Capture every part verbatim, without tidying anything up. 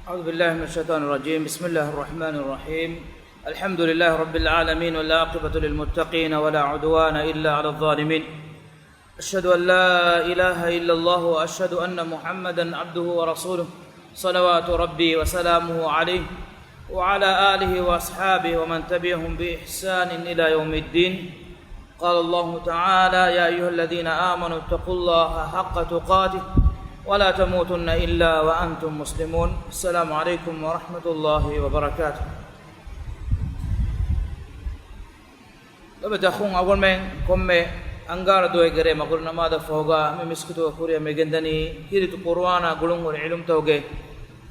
أعوذ بالله من الشيطان الرجيم. بسم الله الرحمن الرحيم. الحمد لله رب العالمين، والعاقبة للمتقين، ولا عدوان إلا على الظالمين. أشهد أن لا إله إلا الله، وأشهد أن محمدا عبده ورسوله، صلوات ربي وسلامه عليه، وعلى آله وأصحابه ومن تبعهم بإحسان إلى يوم الدين. قال الله تعالى: يا أيها الذين آمنوا اتقوا الله حق تقاته ولا تموتن إلا وأنتم مسلمون. السلام عليكم ورحمة الله وبركاته. ލޮބުވެތި އަޚުން، އަޅުގަނޑުމެން ކޮންމެ އަންގާރަ ދުވަހެއްގެ ރޭ މަގުރިބް ނަމާދަށް ފަހުގަ މި މިސްކިތުގަ ކުރިއަށް މިގެންދަނީ ކީރިތި ޤުރުއާނާ ގުޅުންހުރި ޢިލްމުތަކުގެ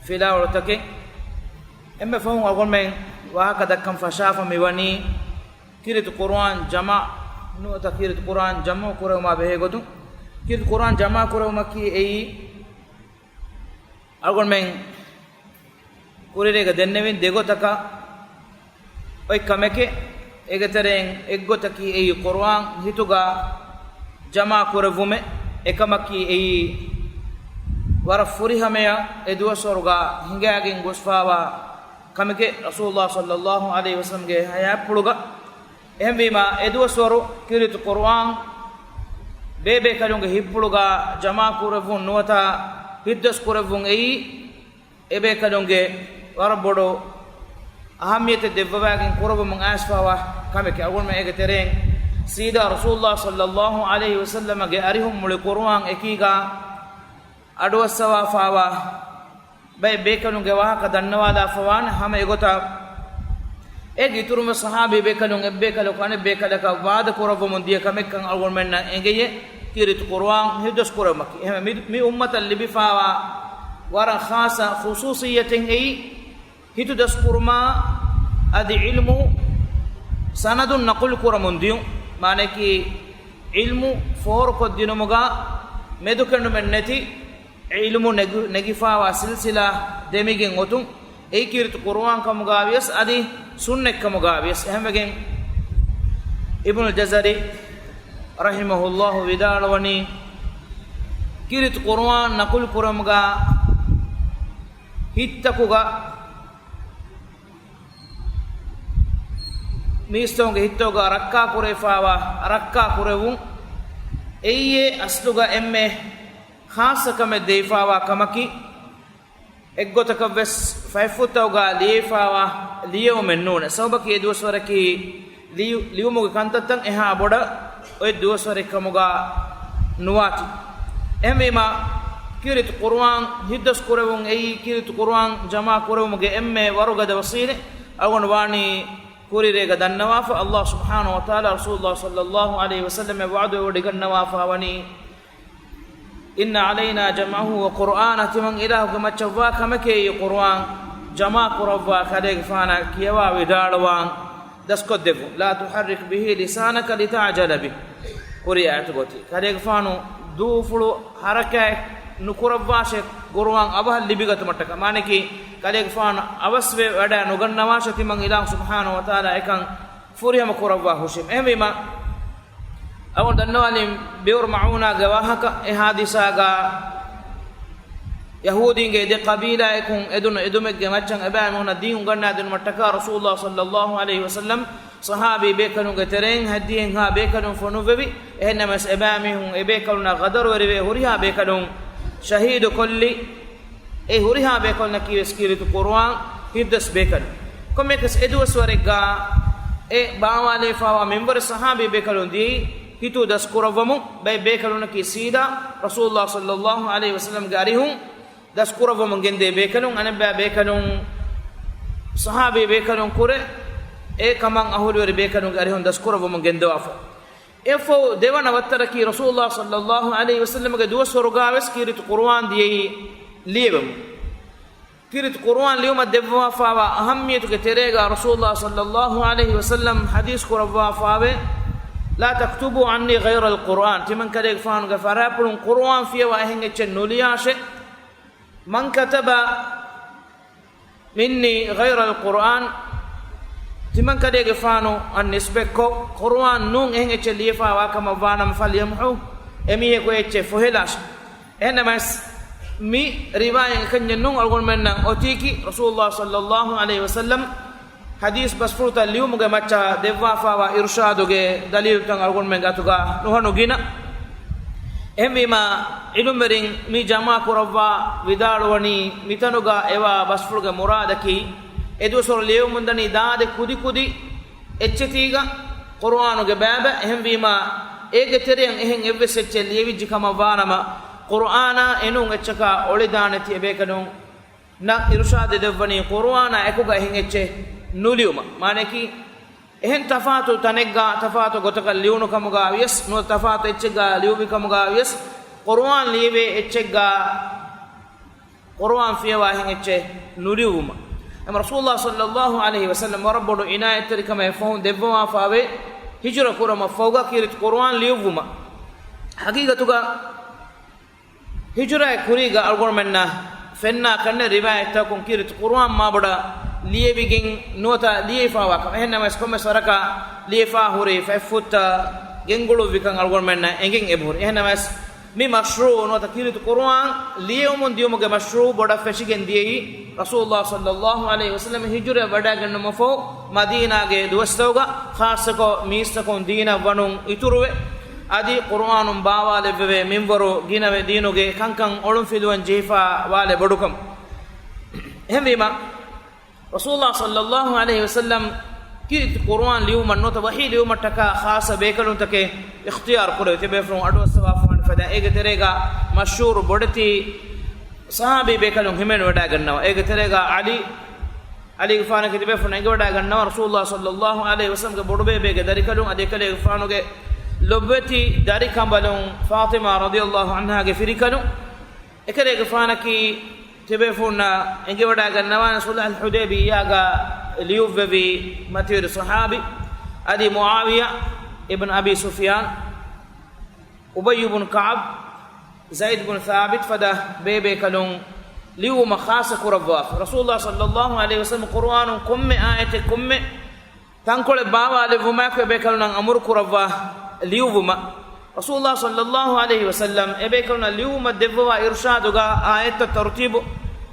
ފިލާވަޅުތަކެއް. އެންމެ ފަހުން އަޅުގަނޑުމެން ވާހަކަ ދައްކަން ފަށާފަ މިވަނީ، ކީރިތި ޤުރުއާން ޖަމާ ނުވަތަ ކީރިތި ޤުރުއާން ޖަމްޢު ކުރެވުމާ ބެހޭ ގޮތުން. ކީރިތި ޤުރުއާން ޖަމާ ކުރެވުމަކީ އެއީ، އަޅުގަނޑުމެން ކުރިރޭގަ ދެންނެވިން ދެގޮތަކަށް އޮތް ކަމެކޭ. އޭގެ ތެރެއިން އެއްގޮތަކީ އެއީ ޤުރުއާން ހިތުގަ ޖަމާ ކުރެއްވުމެއް. އެކަމަކީ އެއީ ވަރަށް ފުރިހަމަޔަށް އެ ދުވަސްވަރުގަ ހިނގާގެން ގޮސްފާވާ ކަމެކޭ ރަސޫލުﷲ ޞައްލަﷲ ޢަލައިހި ވަސައްލަމްގެ ޙަޔާތްޕުޅުގަ. އެހެންވީމާ، އެ ދުވަސްވަރު ކީރިތި ޤުރުއާން ބޭބޭކަލުންގެ ހިތްޕުޅުގަ ޖަމާ ކުރެއްވުން ނުވަތަ ހިތްދަސް ކުރެއްވުން އެއީ، އެބޭކަލުންގެ ވަރަށް ބޮޑު އަހައްމިޔަތެއް ދެއްވަވާގެން ކުރައްވަމުން އައިސްފާވާ ކަމެކޭ. އަޅުގަނޑުމެން އޭގެ ތެރެއިން ސީދާ ރަސޫލުﷲ ޞައްލަﷲ ޢަލައިހި ވަސައްލަމަގެ އަރިހުން މުޅި ޤުރުއާން އެކީގަ އަޑުއައްސަވާފާވާ ބައެއް ބޭކަލުންގެ ވާހަކަ ދަންނަވާލާފަވާނެ. ހަމަ އެގޮތަށް އޭގެ އިތުރުން ވެސް ޞަޙާބީ ބޭކަލުން އެއްބޭކަލަކު އަނެއްބޭކަލަކަށް ވާދަ ކުރައްވަމުން ދިޔަ ކަމެއްކަން އަޅުގަނޑުމެންނަށް އެނގެޔޭ ކީރިތި ޤުރުއާން ހިތްދަސް ކުރެވުމަކީ. އެހެންވެ، މި، މި އުއްމަތަށް ލިބިފާވާ ވަރަށް ޚާއްޞަ ޚުޞޫޞިއްޔަތެއް އެއީ، ހިތުދަސް ކުރުމާ އަދި ޢިލްމު ސަނަދުން ނަޤުލު ކުރަމުން ދިޔުން. މާނައަކީ، ޢިލްމު ފޯރުކޮށްދިނުމުގަ މެދުކެނޑުމެއް ނެތި، ޢިލްމު ނެގި، ނެގިފާވާ ސިލްސިލާ ދެމިގެން އޮތުން، އެއީ ކީރިތި ޤުރުއާން ކަމުގަ ވިޔަސް އަދި ސުންނަތް ކަމުގަ ވިޔަސް. އެހެންވެގެން، އިބްނުލް ޖަޒަރީ ރަޙިމަހުﷲ ވިދާޅުވަނީ، ކީރިތި ޤުރުއާން ނަޤުލު ކުރުމުގަ ހިތްތަކުގަ މީސްތަކުންގެ ހިތްތަކުގަ ރައްކާ ކުރެވިފާވާ ރައްކާ ކުރެވުން، އެއީ އަސްލުގަ އެންމެ ޚާއްޞަ ކަމެއް ދެވިފާވާ ކަމަކީ، އެއްގޮތަކަށް ވެސް ފަތްފުށްތަކުގަ ލިޔެފާވާ ލިޔެވުމެއް ނޫނޭ. ސަބަބަކީ އެ ދުވަސްވަރަކީ ލިޔު، ލިޔުމުގެ ކަންތައްތައް އެހާ ބޮޑަށް އޮތް ދުވަސްވަރެއް ކަމުގަ ނުވާތީ. އެހެންވީމާ، ކީރިތި ޤުރުއާން ހިތްދަސް ކުރެވުން އެއީ، ކީރިތި ޤުރުއާން ޖަމާ ކުރެވުމުގެ އެންމެ ވަރުގަދަ ވަސީލަތް އަޅުގަނޑު ވާނީ ކުރިރޭގަ ދަންނަވާފަ، ﷲ ސުބްޙާނަހޫ ވަތަޢާލާ ރަސޫލުﷲ ޞައްލަﷲ ޢަލައިހި ވަސައްލަމަށް ވަޢުދުވެވޮޑިގަންނަވާފަ ވަނީ، إن علينا جمعه وقرآنه، ތިމަން އިލާހުގެ މައްޗަށްވާ ކަމެކޭ އެ ޤުރުއާން ޖަމާ ކުރައްވާ، ކަލޭގެފާނަށް ކިޔަވާ ވިދާޅުވާން ދަސްކޮށްދެއްވުން. لا تحرك به لسانك لتعجل به. ކުރި އާޔަތުގައި އޮތީ، ކަލޭގެފާނު ދޫފުޅު ޙަރަކާތް ނުކުރައްވާށޭ ޤުރުއާން އަވަހަށް ލިބިގަތުމަށްޓަކާ. މާނައަކީ، ކަލޭގެފާނު އަވަސްވެ ވަޑައި ނުގަންނަވާށޭ، ތިމަން އިލާހު ސުބްޙާނަހޫ ވަތަޢާލާ އެކަން ފުރިހަމަ ކުރައްވާ ހުށީމަ. އެހެންވީމާ، އަޅުގަނޑު ދަންނަވާލީ ބިއުރު މަޢޫނާގެ ވާހަކަ. އެ ޙާދިސާގަ ޔަހޫދީންގެ ދެ ޤަބީލާއަކުން އެދުނު އެދުމެއްގެ މައްޗަށް އެބައިމީހުންނަށް ދީން އުނގަންނާދިނުމަށްޓަކާ ރަސޫލުﷲ ޞައްލަﷲ ޢަލައިހި ވަސައްލަމް ޞަޙާބީ ބޭކަލުންގެ ތެރެއިން ހަތްދިހައެއްހާ ބޭކަލުން ފޮނުއްވެވި. އެހެންނަމަވެސް، އެބައިމީހުން އެ ބޭކަލުންނާ ޣަދަރުވެރިވެ ހުރިހާ ބޭކަލުން ޝަހީދުކޮށްލި. އެ ހުރިހާ ބޭކަލުންނަކީ ވެސް ކީރިތި ޤުރުއާން ހިތްދަސް ބޭކަލުން. ކޮންމެއަކަސް އެ ދުވަސްވަރެއްގަ އެ ބާވާލެވިފާވާ މިންވަރު ޞަޙާބީ ބޭކަލުން ދިޔައީ ހިތުދަސް ކުރައްވަމުން. ބައެއް ބޭކަލުންނަކީ ސީދާ ރަސޫލުﷲ ޞައްލަﷲ ޢަލައިހި ވަސައްލަމްގެ އަރިހުން ދަސް ކުރައްވަމުން ގެންދޭ ބޭކަލުން، އަނެއްބައި ބޭކަލުން ޞަޙާބީ ބޭކަލުން ކުރެ، އެ ކަމަށް އަހުލުވެރި ބޭކަލުންގެ އަރިހުން ދަސް ކުރައްވަމުން ގެންދަވާފަ. އެއަށްފަހު ދެވަނަ ވައްތަރަކީ ރަސޫލުﷲ ޞައްލަﷲ ޢަލައިހި ވަސައްލަމްގެ ދުވަސްވަރުގަ ވެސް ކީރިތި ޤުރުއާން ދިޔައީ ލިޔެވެމުން. ކީރިތި ޤުރުއާން ލިޔުމަށް ދެއްވާފާވާ އަހައްމިޔަތުގެ ތެރޭގަ ރަސޫލުﷲ ޞައްލަﷲ ޢަލައިހި ވަސައްލަމް ޙަދީޘް ކުރައްވާފާވޭ، لا تكتبوا عني غير القرآن، ތިމަން ކަލޭގެފާނުގެ ފަރާތްޕުޅުން ޤުރުއާން ފިޔަވާ އެހެން އެއްޗެއް ނުލިޔާށޭ. من كتب مني غير القرآن، ތިމަން ކަލޭގެފާނު އަށް ނިސްބަތްކޮށް، ޤުރުއާން ނޫން އެހެން އެއްޗެއް ލިޔެފާވާ ކަމަށް ވާނަމަ، فليمحه، އެމީހަކު އެ އެއްޗެއް ފޮހެލާށޭ. އެހެންނަމަވެސް، މި ރިވާޔަތް އެކަންޏެއް ނޫން. އަޅުގަނޑުމެންނަށް އޮތީކީ ރަސޫލުﷲ ޞައްލައްލާހު ޢަލައިހި ވަސައްލަމް ޙަދީޘް ބަސްފުޅުތައް ލިޔުމުގެ މައްޗަށް ދެއްވާފާވާ އިރުޝާދުގެ ދަލީލުތައް އަޅުގަނޑުމެން ގާތުގަ ނުހަނު ގިނަ. އެހެންވީމާ، ޢިލްމުވެރިން މި ޖަމާ ކުރައްވާ ވިދާޅުވަނީ، މިތަނުގަ އެވާ ބަސްފުޅުގެ މުރާދަކީ، އެދުވަސްވަރު ލިޔެވެމުންދަނީ ދާދި ކުދިކުދި އެއްޗެތީގަ ޤުރުއާނުގެ ބައިބައި. އެހެންވީމާ، އޭގެ ތެރެއަށް އެހެން އެއްވެސް އެއްޗެއް ލިޔެވިއްޖެ ކަމަށް ވާނަމަ، ޤުރުއާނާ އެނޫން އެއްޗަކާ އޮޅިދާނެތީ އެބޭކަލުންނަށް އިރުޝާދެއް ދެއްވަނީ ޤުރުއާނާ އެކުގަ އެހެން އެއްޗެއް ނުލިޔުމަށް. މާނަޔަކީ، އެހެން ތަފާތު ތަނެއްގަ ތަފާތު ގޮތަކަށް ލިޔުނު ކަމުގަ ވިޔަސް، ނުވަތަ ތަފާތު އެއްޗެއްގަ ލިޔުއްވި ކަމުގަ ވިޔަސް، ޤުރުއާން ލިޔެވޭ އެއްޗެއްގަ ޤުރުއާން ފިޔަވާ އެހެން އެއްޗެއް ނުލިޔުއްވުމަށް. އެމަ ރަސޫލުﷲ ޞައްލައްލާހު ޢަލައިހި ވަސައްލަމް ވަރަށް ބޮޑު ޢިނާޔަތްތެރިކަމެއް ފަހުން ދެއްވަވާފާވޭ، ހިޖުރަ ކުރުމަށް ފަހުގަ ކީރިތި ޤުރުއާން ލިޔުއްވުމަށް. ޙަޤީޤަތުގަ ހިޖުރައެއް ކުރީގަ އަޅުގަނޑުމެންނަށް ފެންނާ ކަންނެ ރިވާޔަތްތަކުން ކީރިތި ޤުރުއާން މާބޮޑަށް ލިޔެވިގެން ނުވަތަ ލިޔެފާވާކަމަށް. އެހެންނަމަވެސް ކޮންމެސް ވަރަކަށް ލިޔެފާ ހުރި ފަތްފުއްތައް ގެންގުޅުއްވިކަން އަޅުގަނޑުމެންނަށް އެނގެން އެބަހުރި. އެހެންނަމަވެސް، މި މަޝްރޫޢު ނުވަތަ ކީރިތި ޤުރުއާން ލިޔެވުމުން ދިޔުމުގެ މަޝްރޫޢު ބޮޑަށް ފެށިގެން ދިޔައީ، ރަސޫލުﷲ ޞައްލައްލާހު ޢަލައިހި ވަސައްލަމް ހިޖުރަ ވަޑައިގެންނުމަށްފަހު، މަދީނާގެ ދުވަސްތަކުގަ ޚާއްޞަކޮށް މީސްތަކުން ދީނަށް ވަނުން އިތުރުވެ، އަދި ޤުރުއާނުން ބާވާލެއްވެވޭ މިންވަރު ގިނަވެ ދީނުގެ ކަންކަން އޮޅުންފިލުވަން ޖެހިފާ ވާލެ ބޮޑުކަމު. އެހެންވީމަ، ރަސޫލުﷲ ޞައްލައްލާހު ޢަލައިހި ވަސައްލަމް ކީރިތި ޤުރުއާން ލިޔުމަށް ނުވަތަ ވަޙީ ލިޔުމަށްޓަކާ ޚާއްޞަ ބޭކަލުންތަކެއް އިޚްތިޔާރު ކުރެވި ތިބޭފުޅުން އަޑުއައްސަވާފަވާނެ ފަދަ. އޭގެ ތެރޭގަ މަޝްހޫރު ބޮޑެތި ޞަޙާބީ ބޭކަލުން ހިމެނިވަޑައިގަންނަވާ. އޭގެ ތެރޭގަ ޢަލީ، ޢަލީގެފާނަކީ ތިބޭފުޅުން އެނގިވަޑައިގަންނަވާ ރަސޫލުﷲ ޞައްލައްލާހު ޢަލައިހި ވަސައްލަމްގެ ބޮޑުބޭބޭގެ ދަރިކަލުން އަދި އެކަލޭގެފާނުގެ ލޮބުވެތި ދަރިކަނބަލުން ފާޠިމާ ރަޟިޔައްލާހު ޢަންހާގެ ފިރިކަލުން. އެކަލޭގެފާނަކީ ތިބޭފުޅުންނަށް އެނގިވަޑައިގަންނަވާނެ، ޞުލްޙުލް ޙުދައިބިއްޔާގަ ލިޔުއްވެވި މަތިވެރި ޞަޙާބީ އަދި މުޢާވިޔާ އިބްނު އަބީ ސުފްޔާން، އުބައްޔު ބުން ކަޢަބް، ޒައިދު ބުން ޘާބިތު ފަދަ ބޭބޭކަލުން ލިޔުއްވުމަށް ޚާއްޞަ ކުރައްވާފަ. ރަސޫލުﷲ ޞައްލައްލާހު ޢަލައިހި ވަސައްލަމް ޤުރުއާނުން ކޮންމެ އާޔަތެއް ކޮންމެ ތަންކޮޅެއް ބާވާލެއްވުމާއެކު އެބޭކަލުންނަށް އަމުރު ކުރައްވާ ލިޔުއްވުމަށް. ރަސޫލުﷲ ޞައްލައްލާހު ޢަލައިހި ވަސައްލަމް އެބޭކަލުންނަށް ލިޔުއްވުމަށް ދެއްވަވާ އިރުޝާދުގަ އާޔަތްތައް ތަރުތީބު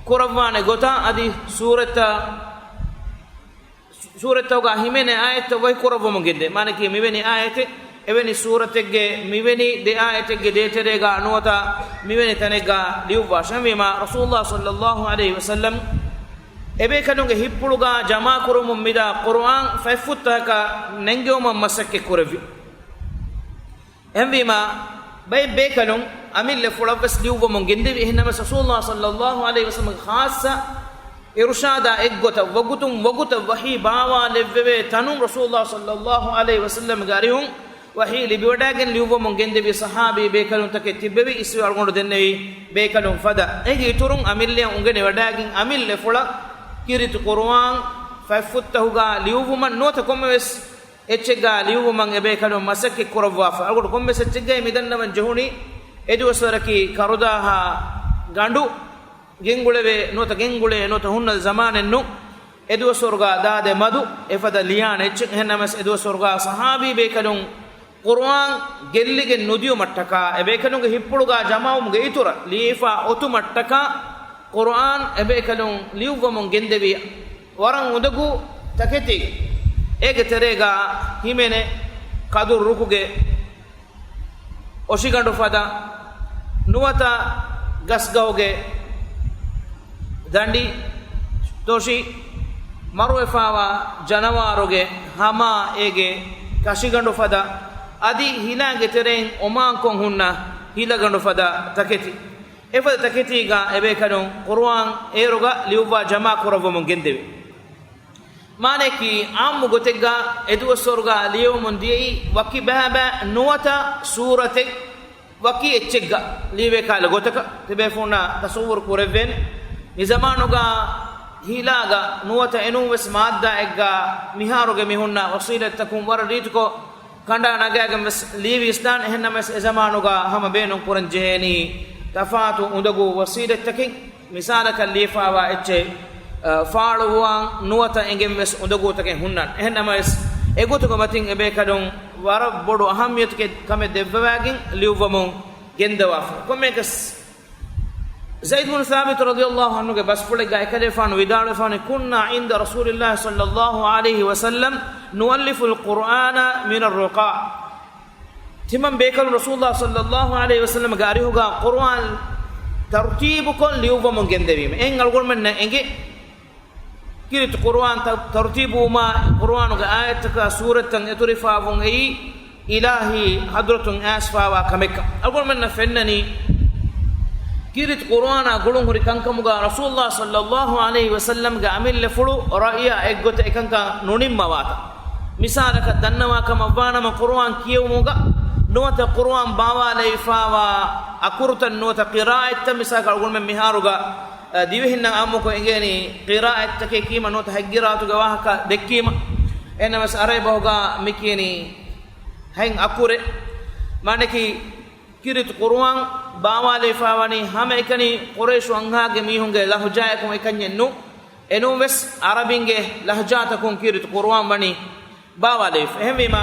ކުރައްވާނެ ގޮތާ އަދި ސޫރަތްތައް، ސޫރަތްތަކުގަ ހިމެނޭ އާޔަތްތައް ވަޙީ ކުރައްވަމުން ގެންދެވި. މާނައަކީ މިވެނި އާޔަތެއް އެވެނި ސޫރަތެއްގެ މިވެނި ދެ އާޔަތެއްގެ ދޭތެރޭގަ ނުވަތަ މިވެނި ތަނެއްގަ ލިޔުއްވާށޭ. އެހެންވީމާ، ރަސޫލުﷲ ޞައްލައްލާހު ޢަލައިހި ވަސައްލަމް އެބޭކަލުންގެ ހިތްޕުޅުގަ ޖަމާކުރުމުން މިދާ ޤުރުއާން ފަތްފުއްތަކަކަށް ނެންގެވުމަށް މަސައްކަތް ކުރެއްވި. އެހެންވީމާ، ބައެއް ބޭކަލުން އަމިއްލަ ފުޅަށްވެސް ލިޔުއްވަމުން ގެންދެވި. އެހެންނަމަވެސް، ރަސޫލުﷲ ޞައްލައްލާހު ޢަލައިހި ވަސައްލަމްގެ ޚާއްޞަ އިރުޝާދާ އެއްގޮތަށް ވަގުތުން ވަގުތަށް ވަޙީ ބާވާލެއްވެވޭ ތަނުން ރަސޫލުﷲ ޞައްލައްލާހު ޢަލައިހި ވަސައްލަމްގެ އަރިހުން ވަޙީ ލިބިވަޑައިގެން ލިޔުއްވަމުން ގެންދެވި ޞަޙާބީ ބޭކަލުންތަކެއް ތިއްބެވި. އިސްވެ އަޅުގަނޑު ދެންނެވި ބޭކަލުން ފަދަ. އޭގެ އިތުރުން އަމިއްލައަށް އުނގެނިވަޑައިގެން އަމިއްލަ ފުޅަށް ކީރިތި ޤުރުއާން ފަތްފުއްތަކުގަ ލިޔުއްވުމަށް ނުވަތަ ކޮންމެވެސް އެއްޗެއްގަ ލިޔުއްވުމަށް އެބޭކަލުން މަސައްކަތް ކުރައްވާފަ. އަޅުގަނޑު ކޮންމެސް އެއްޗެއްގައި މިދަންނަވަން ޖެހުނީ، އެދުވަސްވަރަކީ ކަރުދާހާ ގަނޑު ގެންގުޅެވޭ ނުވަތަ ގެންގުޅޭ ނުވަތަ ހުންނަ ޒަމާނެއް ނޫން. އެދުވަސްވަރުގަ ދާދި މަދު އެފަދަ ލިޔާނެ އެއްޗެއް. އެހެންނަމަވެސް، އެދުވަސްވަރުގަ ޞަޙާބީ ބޭކަލުން ޤުރުއާން ގެއްލިގެން ނުދިޔުމަށްޓަކާ، އެބޭކަލުންގެ ހިތްޕުޅުގަ ޖަމާވުމުގެ އިތުރަށް ލިޔެފަ އޮތުމަށްޓަކާ، ޤުރުއާން އެބޭކަލުން ލިޔުއްވަމުން ގެންދެވި ވަރަށް އުނދަގޫ ތަކެތި. އޭގެ ތެރޭގަ ހިމެނޭ ކަދުރު ރުކުގެ އޮށިގަނޑު ފަދަ، ނުވަތަ ގަސްގަހުގެ ދަނޑި، ދޮށި، މަރުވެފާވާ ޖަނަވާރުގެ ހަމާ އޭގެ ކަށިގަނޑު ފަދަ، އަދި ހިލާގެ ތެރެއިން އޮމާންކޮށް ހުންނަ ހިލަގަނޑު ފަދަ ތަކެތި. އެފަދަ ތަކެތީގަ އެބޭކަލުން ޤުރުއާން އޭރުގަ ލިޔުއްވާ ޖަމާ ކުރައްވަމުން ގެންދެވި. މާނައަކީ، ޢާއްމު ގޮތެއްގަ އެދުވަސްވަރުގަ ލިޔެވުމުން ދިޔައީ ވަކި ބައިބައި ނުވަތަ ސޫރަތެއް ވަކި އެއްޗެއްގަ ލިޔެވޭ ކަހަލަ ގޮތަކަށް. ތިބޭފުޅުންނަށް ތަޞައްވުރު ކުރެވޭނެ، މި ޒަމާނުގަ ހީލާގަ ނުވަތަ އެނޫންވެސް މާއްދާއެއްގަ މިހާރުގެ މި ހުންނަ ވަސީލަތްތަކުން ވަރަށް ރީތިކޮށް ކަނޑާ ނަގާގެން ވެސް ލިޔެވި އިސްލާން. އެހެންނަމަވެސް، އެ ޒަމާނުގަ ހަމަ ބޭނުން ކުރަން ޖެހޭނީ ތަފާތު އުނދަގޫ ވަސީލަތްތަކެއް. މިސާލަކަށް ލިޔެފާވާ އެއްޗެއް، އަ، ފާޅުވާން ނުވަތަ އެނގެން ވެސް އުނދަގޫތަކެއް ހުންނާނެ. އެހެންނަމަވެސް، އެގޮތުގެ މަތިން އެބޭކަލުން ވަރަށް ބޮޑު އަހައްމިޔަތުގެ ކަމެއް ދެއްވަވާގެން ލިޔުއްވަމުން ގެންދަވާފަ. ކޮންމެއަކަސް، ޒައިދު ބުނު ސާބިތު ރަޟިޔަﷲ ޢަންހުގެ ބަސްފުޅެއްގަ އެކަލޭގެފާނު ވިދާޅުވެފާނެ، كنا عند رسول الله صلى الله عليه وسلم نؤلف القرآن من الرقاع. ތިމަން ބޭކަލުން ރަސޫލުﷲ ޞައްލައްލާހު ޢަލައިހި ވަސައްލަމްގެ އަރިހުގަ ޤުރުއާން ތަރުތީބުކޮށް ލިޔުއްވަމުން ގެންދެވީމަ. އެއިން އަޅުގަނޑުމެންނަށް އެނގޭ، ކީރިތި ޤުރުއާން ތަ-، ތަރުތީބުވުމާ، ޤުރުއާނުގެ އާޔަތްތަކާ ސޫރަތްތައް އެތުރިފާވުން އެއީ އިލާހީ ޙަޟްރަތުން އައިސްފާވާ ކަމެއްކަން. އަޅުގަނޑުމެންނަށް ފެންނަނީ، ކީރިތި ޤުރުއާނާ ގުޅުން ހުރި ކަންކަމުގަ ރަސޫލުﷲ ޞައްލައްލާހު ޢަލައިހި ވަސައްލަމްގެ އަމިއްލަފުޅު ރައިޔާ އެއްގޮތަށް އެކަންކަން ނުނިންމަވާތަން. މިސާލަކަށް ދަންނަވާ ކަމަށްވާނަމަ، ޤުރުއާން ކިޔެވުމުގަ ނުވަތަ ޤުރުއާން ބާވާލެވިފާވާ އަކުރުތައް ނުވަތަ ޤިރާއަތްތައް، މިސާލަކަށް އަޅުގަނޑުމެން މިހާރުގަ، އަ، ދިވެހިންނަށް އާއްމުކޮށް އެނގޭނީ ޤިރާއަތްތަކެއް ކީމަ ނުވަތަ ހަތް ޤިރާއަތުގެ ވާހަކަ ދެއްކީމަ. އެހެންނަމަވެސް ޢަރަބި ބަހުގަ މި ކިޔެނީ ހަތް އަކުރެއް. މާނައަކީ، ކީރިތި ޤުރުއާން ބާވާލެވިފާވަނީ ހަމަ އެކަނި ޤުރައިޝު އަންހާގެ މީހުންގެ ލަހުޖާއަކުން އެކަންޏެއް ނޫން. އެނޫންވެސް ޢަރަބިންގެ ލަހުޖާތަކުން ކީރިތި ޤުރުއާން ވަނީ ބާވާލެވިފަ. އެހެންވީމަ،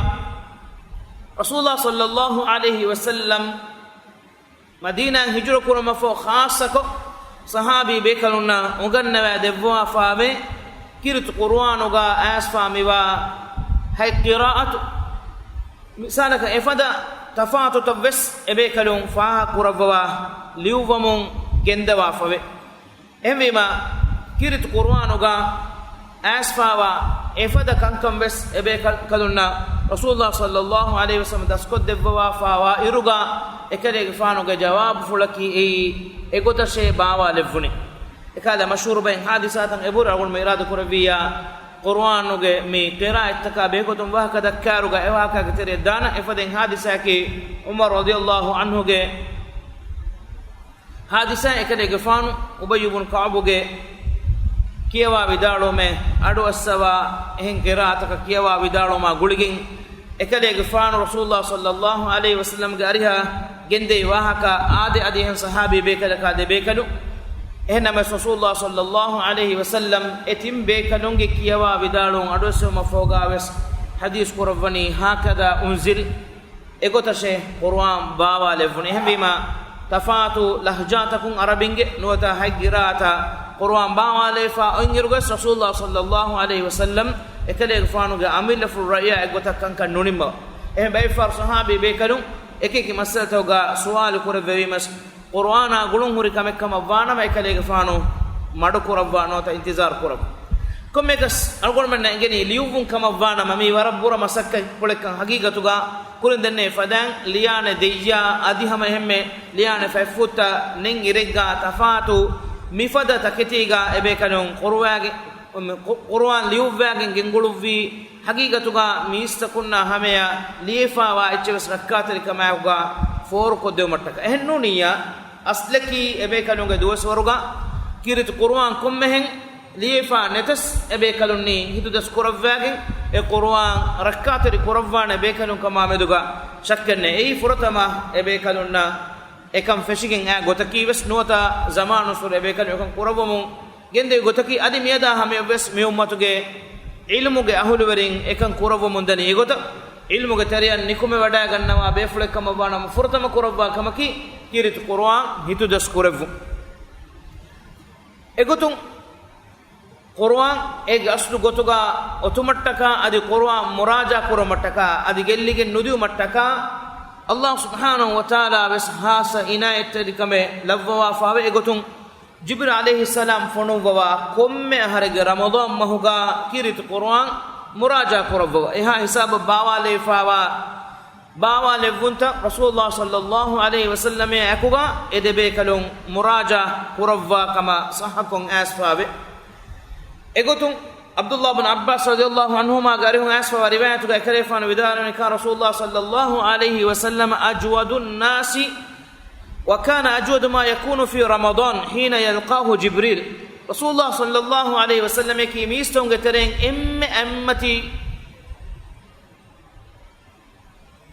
ރަސޫލުﷲ ޞައްލައްލާހު ޢަލައިހި ވަސައްލަމް މަދީނާއިން ހިޖުރަ ކުރުމަށްފަހު ޚާއްޞަކޮށް ޞަޙާބީ ބޭކަލުންނަށް އުނގަންނަވާ ދެއްވާފާވޭ، ކީރިތި ޤުރުއާނުގަ އައިސްފާ މިވާ ހަތް ޤިރާއަތު. މިސާލަކަށް އެފަދަ ތަފާތުތައްވެސް އެބޭކަލުން ފާހަގަކުރައްވަވާ ލިޔުއްވަމުން ގެންދަވާފަވޭ. އެހެންވީމަ، ކީރިތި ޤުރުއާނުގަ އައިސްފާވާ އެފަދަ ކަންކަންވެސް އެބޭކަލުންނަށް ރަސޫލުﷲ ޞައްލައްލާހު ޢަލައިހި ވަސައްލަމް ދަސްކޮށްދެއްވަވާފާވާ އިރުގަ އެކަލޭގެފާނުގެ ޖަވާބުފުޅަކީ އެއީ އެގޮތަށޭ ބާވާލެއްވުނީ. އެކަލަ މަޝްހޫރުބައިން ޙާދިސާތައް އެބަހުރި އަޅުގަނޑުމެން އިރާދަކުރެއްވިއްޔާ، ޤުރުއާނުގެ މި ޤިރާއަތްތަކާ ބެހޭގޮތުން ވާހަކަ ދައްކާއިރުގަ އެވާހަކައިގެ ތެރެއަށް ދާނަން. އެފަދައިން ޙާދިސާއަކީ ޢުމަރު ރަޟިޔައްލާހު ޢަންހުގެ ޙާދިސާ، އެކަލޭގެފާނު އުބައްޔު ބުނު ކަޢުބުގެ ކިޔަވާ ވިދާޅުވުމެއް އަޑުއައްސަވާ އެހެން ޤިރާއަތަކަށް ކިޔަވާ ވިދާޅުވުމާ ގުޅިގެން، އެކަލޭގެފާނު ރަސޫލުﷲ ޞައްލައްލާހު ޢަލައިހި ވަސައްލަމްގެ އަރިހަށް ގެންދެވި ވާހަކަ އާދެ، އަދި އެހެން ޞަޙާބީ ބޭކަލަކާ ދެބޭކަލުން. އެހެންނަމަވެސް ރަސޫލުﷲ ޞައްލައްލާހު ޢަލައިހި ވަސައްލަމް އެ ތިން ބޭކަލުންގެ ކިޔަވާ ވިދާޅުވުން އަޑުއެއްސެވުމަށްފަހުގާވެސް ޙަދީޘް ކުރައްވަނީ، هكذا أنزل، އެގޮތަށޭ ޤުރުއާން ބާވާލެއްވުނީ. އެހެންވީމަ، ތަފާތު ލަހްޖާތަކުން ޢަރަބިންގެ ނުވަތަ ހަތް ޤިރާއަތަށް ޤުރުއާން ބާވާލެވިފާ އޮތްއިރުގަސް ރަސޫލުﷲ ޞައްލައްލާހު ޢަލައިހި ވަސައްލަމް އެކަލޭގެފާނުގެ އަމިއްލަފުޅު ރައިޔާ އެއްގޮތަށް ކަންކަން ނުނިންމަވާ. އެހެން ބައެއްފަހަރު ޞަޙާބީ ބޭކަލުން އެކިއެކި މައްސަލަތަކުގަ ސުވާލު ކުރެއްވެވީމަސް، ޤުރުއާނާ ގުޅުން ހުރި ކަމެއް ކަމަށް ވާނަމަ، އެކަލޭގެފާނު މަޑުކުރައްވާ ނުވަތަ އިންތިޒާރު ކުރައްވާ. ކޮންމެއަކަސް އަޅުގަނޑުމެންނަށް އެނގެނީ ލިޔުއްވުން ކަމަށް ވާނަމަ، މީ ވަރަށް ބުރަ މަސައްކަތް ޕުޅެއްކަން. ހަގީގަތުގަ ކުރިން ދެންނެވި ފަދައިން ލިޔާނެ ދެއްޔާ އަދި ހަމަ އެހެންމެ ލިޔާނެ ފަތްފުއްތައް ނެތް އިރެއްގަ ތަފާތު މިފަދަ ތަކެތީގަ އެބޭކަލުން ޤުރުއާގެ-، ޤު-، ޤުރުއާން ލިޔުއްވާގެން ގެންގުޅުއްވީ. ހަގީގަތުގަ މީސްތަކުންނާ ހަމަޔަށް ލިޔެފާވާ އެއްޗެއް ވެސް ރައްކާތެރިކަމާއެކުގަ ފޯރުކޮށްދެވުމަށްޓަކާ. އެހެންނޫނިއްޔާ، އަސްލަކީ އެބޭކަލުންގެ ދުވަސްވަރުގަ ކީރިތި ޤުރުއާން ކޮންމެހެން ލިޔެފާ ނެތަސް، އެބޭކަލުންނީ ހިތުދަސް ކުރައްވާގެން އެ ޤުރުއާން ރައްކާތެރި ކުރައްވާނެ ބޭކަލުން ކަމާ މެދުގަ ޝައްކެއް ނެތް. އެއީ ފުރަތަމަ އެބޭކަލުންނަށް އެކަން ފެށިގެން އާ ގޮތަކީ ވެސް ނުވަތަ ޒަމާނުއްސުރެ އެބޭކަލުން އެކަން ކުރައްވަމުން ގެންދެވި ގޮތަކީ، އަދި މިއަދާ ހަމަޔަށްވެސް މި އުއްމަތުގެ ޢިލްމުގެ އަހުލުވެރިން އެކަން ކުރައްވަމުންދަނީ އެގޮތަށް، ޢިލްމުގެ ތެރެއަށް ނިކުމެވަޑައިގަންނަވާ ބޭފުޅެއް ކަމަށްވާނަމަ، ފުރަތަމަ ކުރައްވާ ކަމަކީ ކީރިތި ޤުރުއާން ހިތުދަސް ކުރެއްވުން. އެގޮތުން، ޤުރުއާން އޭގެ އަސްލު ގޮތުގަ އޮތުމަށްޓަކާ އަދި ޤުރުއާން މުރާޖާ ކުރުމަށްޓަކާ އަދި ގެއްލިގެން ނުދިއުމަށްޓަކާ، ﷲ ސުބްޙާނަހޫ ވަތަޢާލާ ވެސް ޚާއްޞަ އިނާޔަތްތެރިކަމެއް ލައްވަވާފާވެ. އެގޮތުން، ޖިބްރީލް ޢަލައިހިއްސަލާމް ފޮނުއްވަވާ ކޮންމެ އަހަރެއްގެ ރަމަޟާން މަހުގަ ކީރިތި ޤުރުއާން މުރާޖާ ކުރައްވަވާ. އެހާ ހިސާބަށް ބާވާލެވިފާވާ، ބާވާލެއްވުންތައް ރަސޫލުﷲ ޞައްލައްލާހު ޢަލައިހި ވަސައްލަމާ އެކުގަ އެ ދެބޭކަލުން މުރާޖާ ކުރައްވާ ކަމަށް ޞައްޙަކޮށް އައިސްފާވޭ. އެގޮތުން، ޢަބްދުﷲ ބިން ޢައްބާސް ރަޟިޔަﷲ ޢަންހުމާގެ އަރިހުން އައިސްފާވާ ރިވާޔަތުގަ އެކަލޭފާނު ވިދާޅުވަނީ، كان رسول الله صلى الله عليه وسلم أجود الناس وكان أجود ما يكون في رمضان حين يلقاه جبريل. ރަސޫލުﷲ ޞައްލައްލާހު ޢަލައިހި ވަސައްލަމަކީ މީސްތަކުންގެ ތެރެއިން އެންމެ އަތްމަތި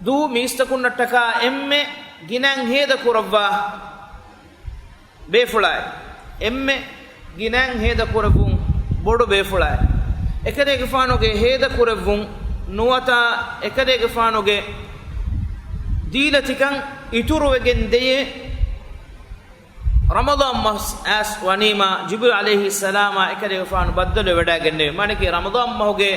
ދޫ މީސްތަކުންނަށްޓަކާ އެންމެ ގިނައިން ހޭދަ ކުރައްވާ ބޭފުޅާއި، އެންމެ ގިނައިން ހޭދަ ކުރެއްވުން ބޮޑު ބޭފުޅާއި، އެކަލޭގެފާނުގެ ހޭދަ ކުރެއްވުން ނުވަތަ އެކަލޭގެފާނުގެ ދީލަތިކަން އިތުރުވެގެން ދެޔޭ ރަމަޟާން މަސް އައިސް ވަނީމާ، ޖިބްރީލް ޢަލައިހިއްސަލާމާ އެކަލޭގެފާނު ބައްދަލުވެވަޑައިގެންނެވި. މާނައަކީ، ރަމަޟާން މަހުގެ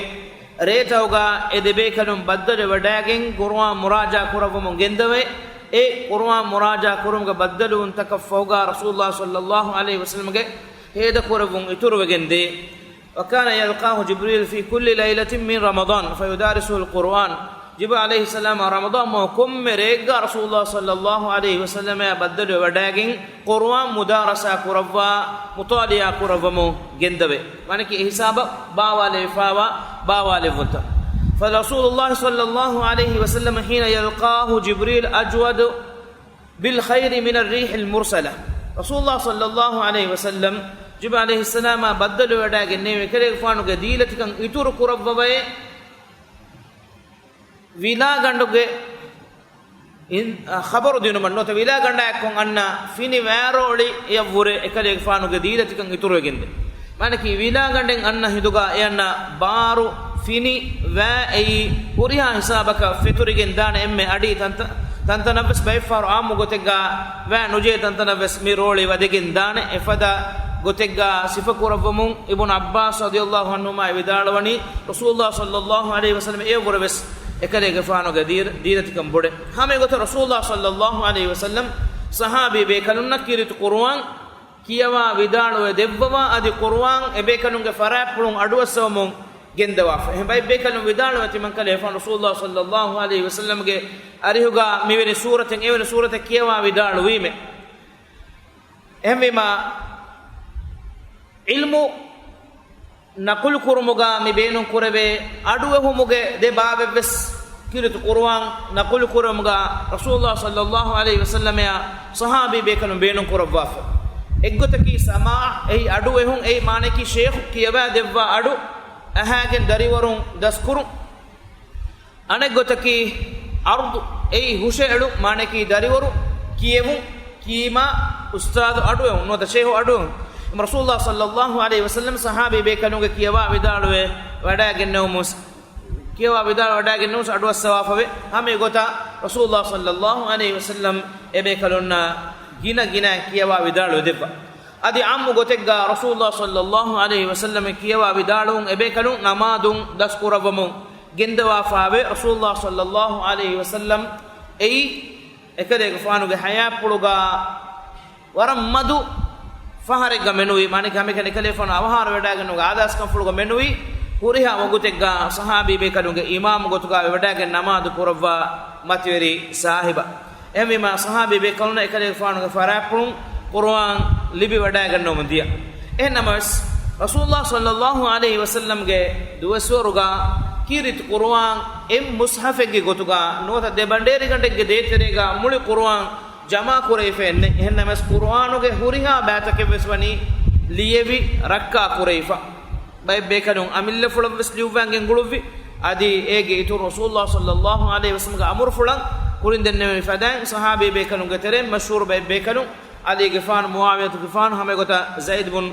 ރޭތަކުގަ އެ ދެބޭކަލުން ބައްދަލުވެވަޑައިގެން، ޤުރުއާން މުރާޖަޢާ ކުރައްވަމުން ގެންދަވައި، އެ ޤުރުއާން މުރާޖަޢާ ކުރުމުގެ ބައްދަލުވުންތަކަށް ފަހުގަ ރަސޫލުﷲ ޞައްލަﷲ ޢަލައިހި ވަސައްލަމްގެ ހޭދަކުރެއްވުން އިތުރުވެގެންދޭ. وكان يلقاه جبريل في كل ليلة من رمضان فيدارسه القرآن. ޖިބްރީލް ޢަލައިހިއްސަލާމް ރަމަޟާން މަހު ކޮންމެ ރެއެއްގަ ރަސޫލުﷲ ޞައްލަﷲ ޢަލައިހި ވަސައްލަމާ ބައްދަލުވެވަޑައިގެން ޤުރުއާން މުދާރަސާ ކުރައްވާ، މުޠާލަޢާ ކުރައްވަމުން ގެންދަވޭ. މާނައަކީ، އެ ހިސާބަށް ބާވާލެވިފައިވާ ބާވާލެއްވުންތައް. فلرسول الله صلى الله عليه وسلم حين يلقاه جبريل أجود بالخير من الريح المرسلة. ރަސޫލުﷲ ޞައްލަﷲ ޢަލައިހި ވަސައްލަމް ޖިބްރީލް ޢަލައިހިއްސަލާމާ ބައްދަލުވެވަޑައިގެންނެވި، އެކަލޭގެފާނުގެ ދީލަތިކަން އިތުރު ކުރައްވަވައޭ، ވިލާގަނޑުގެ އިން-، އަ، ޚަބަރު ދިނުމަށް ނުވަތަ ވިލާގަނޑާއެއްކޮށް އަންނަ ފިނި ވައިރޯޅިއަށްވުރެ އެކަލޭގެފާނުގެ ދީލަތިކަން އިތުރުވެގެންދޭ. މާނައަކީ، ވިލާގަނޑެއް އަންނަ ހިނދުގަ އެ އަންނަ ބާރު ފިނި ވައި އެއީ ހުރިހާ ހިސާބަކަށް ފެތުރިގެން ދާނެ. އެންމެ އަޑި ތަންތަ-، ތަންތަނަށްވެސް ބައެއްފަހަރު އާއްމު ގޮތެއްގަ ވައި ނުޖެހޭ ތަންތަނަށްވެސް މި ރޯޅި ވަދެގެން ދާނެ. އެފަދަ ގޮތެއްގަ ސިފަކުރައްވަމުން އިބްނު ޢައްބާސް ރަޟިޔަﷲ ޢަންހުމާ ވިދާޅުވަނީ، ރަސޫލުﷲ ޞައްލަﷲ ޢަލައިހި ވަސައްލަމް އެއަށްވުރެވެސް އެކަލޭގެފާނުގެ ދީ-، ދީލަތިކަން ބޮޑޭ. ހަމަ އެގޮތަށް ރަސޫލުﷲ ޞައްލަﷲ ޢަލައިހި ވަސައްލަމް ޞަޙާބީ ބޭކަލުންނަށް ކީރިތި ޤުރުއާން ކިޔަވާ ވިދާޅުވެ ދެއްވަވާ، އަދި ޤުރުއާން އެބޭކަލުންގެ ފަރާތްޕުޅުން އަޑުއައްސަވަމުން ގެންދަވާފަ. އެހެން ބައެއް ބޭކަލުން ވިދާޅުވެ ތިމަންކަލޭ ފާނު ރަސޫލުﷲ ޞައްލަﷲ ޢަލައިހި ވަސައްލަމްގެ އަރިހުގަ މިވެނި ސޫރަތެއް އެވެނި ސޫރަތެއް ކިޔަވާ ވިދާޅުވީމެ. އެހެންވީމާ، ޢިލްމު ނަޤުލު ކުރުމުގަ މި ބޭނުން ކުރެވޭ އަޑުއެހުމުގެ ދެ ބާވެއްވެސް ކީރިތި ޤުރުއާން ނަޤުލު ކުރުމުގަ ރަސޫލުﷲ ޞައްލަﷲ ޢަލައިހި ވަސައްލަމައާ ޞަޙާބީ ބޭކަލުން ބޭނުން ކުރައްވާފަ. އެއްގޮތަކީ ސަމާޢަ، އެއީ އަޑުއެހުން، އެއީ މާނައަކީ ޝޭޚު ކިޔަވާ ދެއްވާ އަޑު އަހާގެން ދަރިވަރުން ދަސްކުރުން. އަނެއްގޮތަކީ ޢަރްޟު، އެއީ ހުށައެޅުން، މާނައަކީ ދަރިވަރު ކިޔެވުން، ކީމާ އުސްތާޛު އަޑުއެހުން، ނުވަތަ ޝޭޚު އަޑުއެހުން. ރަސޫލުﷲ ޞައްލަﷲ ޢަލައިހި ވަސައްލަމް ޞަޙާބީ ބޭކަލުންގެ ކިޔަވާ ވިދާޅުވެ ވަޑައިގެންނެވުމުސް، ކިޔަވާ ވިދާޅު ވަޑައިގެންނެވުމުސް އަޑުއައްސަވާފަވޭ. ހަމަ އެގޮތަށް ރަސޫލުﷲ ޞައްލަﷲ ޢަލައިހި ވަސައްލަމް އެބޭކަލުންނަށް ގިނަ ގިނަ ކިޔަވާ ވިދާޅުވެ ދެއްވާ. އަދި ޢާއްމު ގޮތެއްގަ ރަސޫލުﷲ ޞައްލަﷲ ޢަލައިހި ވަސައްލަމް ކިޔަވާ ވިދާޅުވުން އެބޭކަލުން ނަމާދުން ދަސްކުރައްވަމުން ގެންދަވާފައިވޭ. ރަސޫލުﷲ ޞައްލަﷲ ޢަލައިހި ވަސައްލަމް އެއީ އެކަލޭގެފާނުގެ ޙަޔާތްޕުޅުގަ ވަރަށް މަދު ފަހަރެއްގަ މެނުވީ، މާނައަކީ ހަމައެކަނި އެކަލޭގެފާނު އަވަހާރަވެވަޑައިގެންނެވުމުގެ އާދާސްކަންފުޅުގަ މެނުވީ، ހުރިހާ ވަގުތެއްގަ ޞަޙާބީ ބޭކަލުންގެ އިމާމު ގޮތުގަ ވެވަޑައިގެން ނަމާދު ކުރައްވާ މަތިވެރި ސާހިބާ. އެހެންވީމާ، ޞަޙާބީ ބޭކަލުންނަށް އެކަލޭގެފާނުގެ ފަރާތްޕުޅުން ޤުރުއާން ލިބިވަޑައިގަންނަވަމުން ދިޔަ. އެހެންނަމަވެސް، ރަސޫލުﷲ ޞައްލަﷲ ޢަލައިހި ވަސައްލަމްގެ ދުވަސްވަރުގަ ކީރިތި ޤުރުއާން އެއް މުޞްޙަފެއްގެ ގޮތުގަ ނުވަތަ ދެ ބަނޑޭރިގަނޑެއްގެ ދޭތެރޭގަ މުޅި ޤުރުއާން ޖަމާކުރެވިފައެއް ނެތް. އެހެންނަމަވެސް، ޤުރުއާނުގެ ހުރިހާ ބައިތަކެއްވެސް ވަނީ ލިޔެވި ރައްކާކުރެވިފަ. ބައެއް ބޭކަލުން އަމިއްލަފުޅަށްވެސް ލިޔުއްވާން ގެންގުޅުއްވި. އަދި އޭގެ އިތުރު ރަސޫލުﷲ ޞައްލަﷲ ޢަލައިހި ވަސައްލަމްގެ އަމުރުފުޅަށް ކުރިން ދެންނެވި ފަދައިން، ޞަޙާބީ ބޭކަލުންގެ ތެރެއިން މަޝްހޫރު ބައެއް ބޭކަލުން ޢަލީގެފާނު، މުޢާވިޔަތުގެފާނު، ހަމައެގޮތަށް ޒައިދު ބުން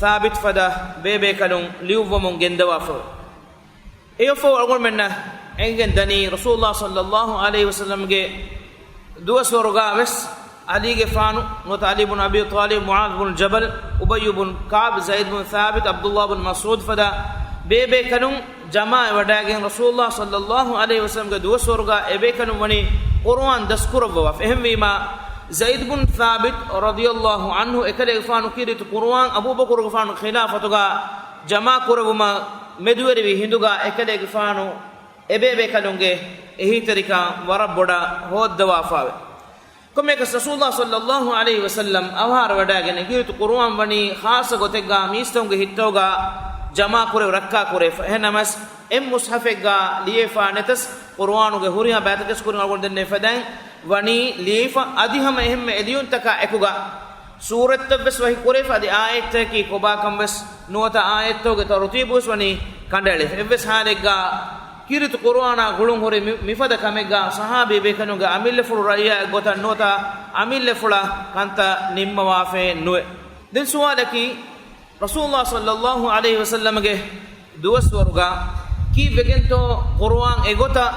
ޘާބިތު ފަދަ ބޭބޭކަލުން ލިޔުއްވަމުން ގެންދަވާފައެވެ. އެއަށްފަހު އަޅުގަނޑުމެންނަށް އެނގިގެން ދަނީ، ރަސޫލުﷲ ޞައްލަﷲ ޢަލައިހި ވަސައްލަމްގެ ދުވަސްވަރުގަ ވެސް ޢަލީގެފާނު، ނުވަތަ ޢަލީ ބުން އަބީ ޠާލިބް، މުޢާޛު ބުން ޖަބަލް، އުބައްޔު ބުން ކަޢްބް، ޒައިދު ބުން ޘާބިތު، ޢަބްދުﷲ ބުން މަސްޢޫދު ފަދަ ބޭބޭކަލުން ޖަމާވެވަޑައިގެން، ރަސޫލުﷲ ޞައްލަﷲ ޢަލައިހި ވަސައްލަމްގެ ދުވަސްވަރުގަ އެބޭކަލުން ވަނީ ޤުރުއާން ދަސްކުރައްވަވާފަ. އެހެންވީމާ، ޒައިދު ބުން ޘާބިތު ރަޟިޔަﷲ ޢަންހު އެކަލޭގެފާނު ކީރިތި ޤުރުއާން އަބޫބަކުރުގެފާނު ޚިލާފަތުގަ ޖަމާކުރެވުމަށް މެދުވެރިވި ހިނދުގަ އެކަލޭގެފާނު އެބޭބޭކަލުންގެ އެހީތެރިކަން ވަރަށް ބޮޑަށް ހޯއްދަވާފައެވެ. ކޮންމެއަކަސް ރަސޫލުﷲ ޞައްލަﷲ ޢަލައިހި ވަސައްލަމް އަވަހާރަވެވަޑައިގެން ކީރިތި ޤުރުއާން ވަނީ ޚާއްޞަ ގޮތެއްގަ މީސްތަކުންގެ ހިތްތަކުގަ ޖަމާކުރެވި ރައްކާކުރެވިފަ. އެހެންނަމަވެސް، އެއް މުޞްޙަފެއްގަ ލިޔެފަ ނެތަސް، ޤުރުއާނުގެ ހުރިހާ ބައިތަކެއް ކުރިން އަޅުގަނޑު ދެންނެވި ފަދައިން ވަނީ ލިޔެފަ. އަދި ހަމަ އެހެންމެ އެ ލިޔުންތަކާ އެކުގަ ސޫރަތްތައްވެސް ވަހި ކުރެވިފަ، އަދި އާޔަތްތަކަކީ ކޮބާކަންވެސް ނުވަތަ އާޔަތްތަކުގެ ތަރުތީބުވެސް ވަނީ ކަނޑައެޅިފަ. އެއްވެސް ޙާލެއްގަ ކީރިތި ޤުރުއާނާ ގުޅުން ހުރި މި-، މިފަދަ ކަމެއްގަ ޞަޙާބީ ބޭކަލުންގެ އަމިއްލަފުޅު ރައްޔާ އެއްގޮތަށް ނުވަތަ އަމިއްލަފުޅަށް ކަންތައް ނިންމަވާފައެއް ނުވޭ. ދެން ސުވާލަކީ، ރަސޫލުﷲ ޞައްލަﷲ ޢަލައިހި ވަސައްލަމްގެ ދުވަސްވަރުގަ ކީއްވެގެންތޯ ޤުރުއާން އެގޮތަށް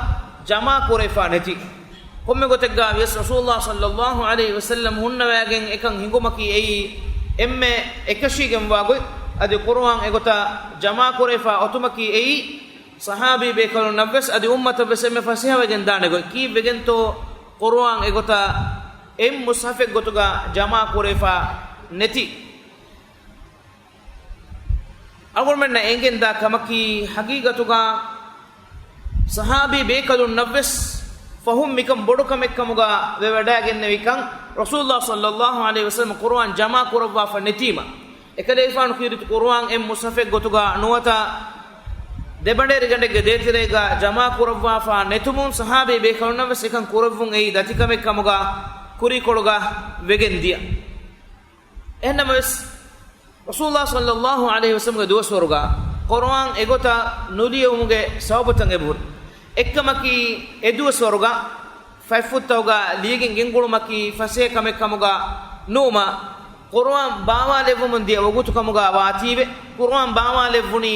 ޖަމާކުރެވިފަ ނެތީ؟ ކޮންމެ ގޮތެއްގަ ވިޔަސް ރަސޫލުﷲ ޞައްލަﷲ ޢަލައިހި ވަސައްލަމް ހުންނަވައިގެން އެކަން ހިނގުމަކީ އެއީ އެންމެ އެކަށީގެންވާ ގޮތް. އަދި ޤުރުއާން އެގޮތަށް ޖަމާކުރެވިފަ އޮތުމަކީ އެއީ ޞަޙާބީ ބޭކަލުންނަށްވެސް އަދި އުއްމަތަށްވެސް އެންމެ ފަސޭހަވެގެން ދާނެ ގޮތް. ކީއްވެގެންތޯ ޤުރުއާން އެގޮތަށް އެއް މުޞްޙަފެއް ގޮތުގަ ޖަމާކުރެވިފަ ނެތީ؟ އަޅުގަނޑުމެންނަށް އެނގެންދާ ކަމަކީ، ޙަޤީޤަތުގަ ޞަޙާބީ ބޭކަލުންނަށްވެސް ފަހުން މިކަން ބޮޑު ކަމެއްކަމުގަ ވެވަޑައިގެންނެވިކަން، ރަސޫލުﷲ ޞައްލަﷲ ޢަލައިހި ވަސައްލަމަ ޤުރުއާން ޖަމާކުރައްވާފަ ނެތީމަ، އެކަލޭގެފާނު ކީރިތި ޤުރުއާން އެއް މުޞްޙަފެއް ގޮތުގަ ނުވަތަ ދެބަނޑޭރިގަނޑެއްގެ ދޭތެރޭގަ ޖަމާކުރައްވާފަ ނެތުމުން، ޞަޙާބީ ބޭކަލުންނަށްވެސް އެކަން ކުރެއްވުން އެއީ ދަތިކަމެއްކަމުގަ ކުރީކޮޅުގަ ވެގެން ދިޔަ. އެހެންނަމަވެސް، ރަސޫލުﷲ ޞައްލަﷲ ޢަލައިހި ވަސައްލަމްގެ ދުވަސްވަރުގަ ޤުރުއާން އެގޮތަށް ނުލިޔެވުމުގެ ސަބަބުތައް އެބަހުރި. އެއްކަމަކީ، އެ ދުވަސްވަރުގަ ފަތްފުށްތަކުގަ ލިޔެގެން ގެންގުޅުމަކީ ފަސޭހަ ކަމެއް ކަމުގަ ނުވުމަށް، ޤުރުއާން ބާވާލެއްވަމުން ދިޔަ ވަގުތު ކަމުގަ ވާތީވެ، ޤުރުއާން ބާވާލެއްވުނީ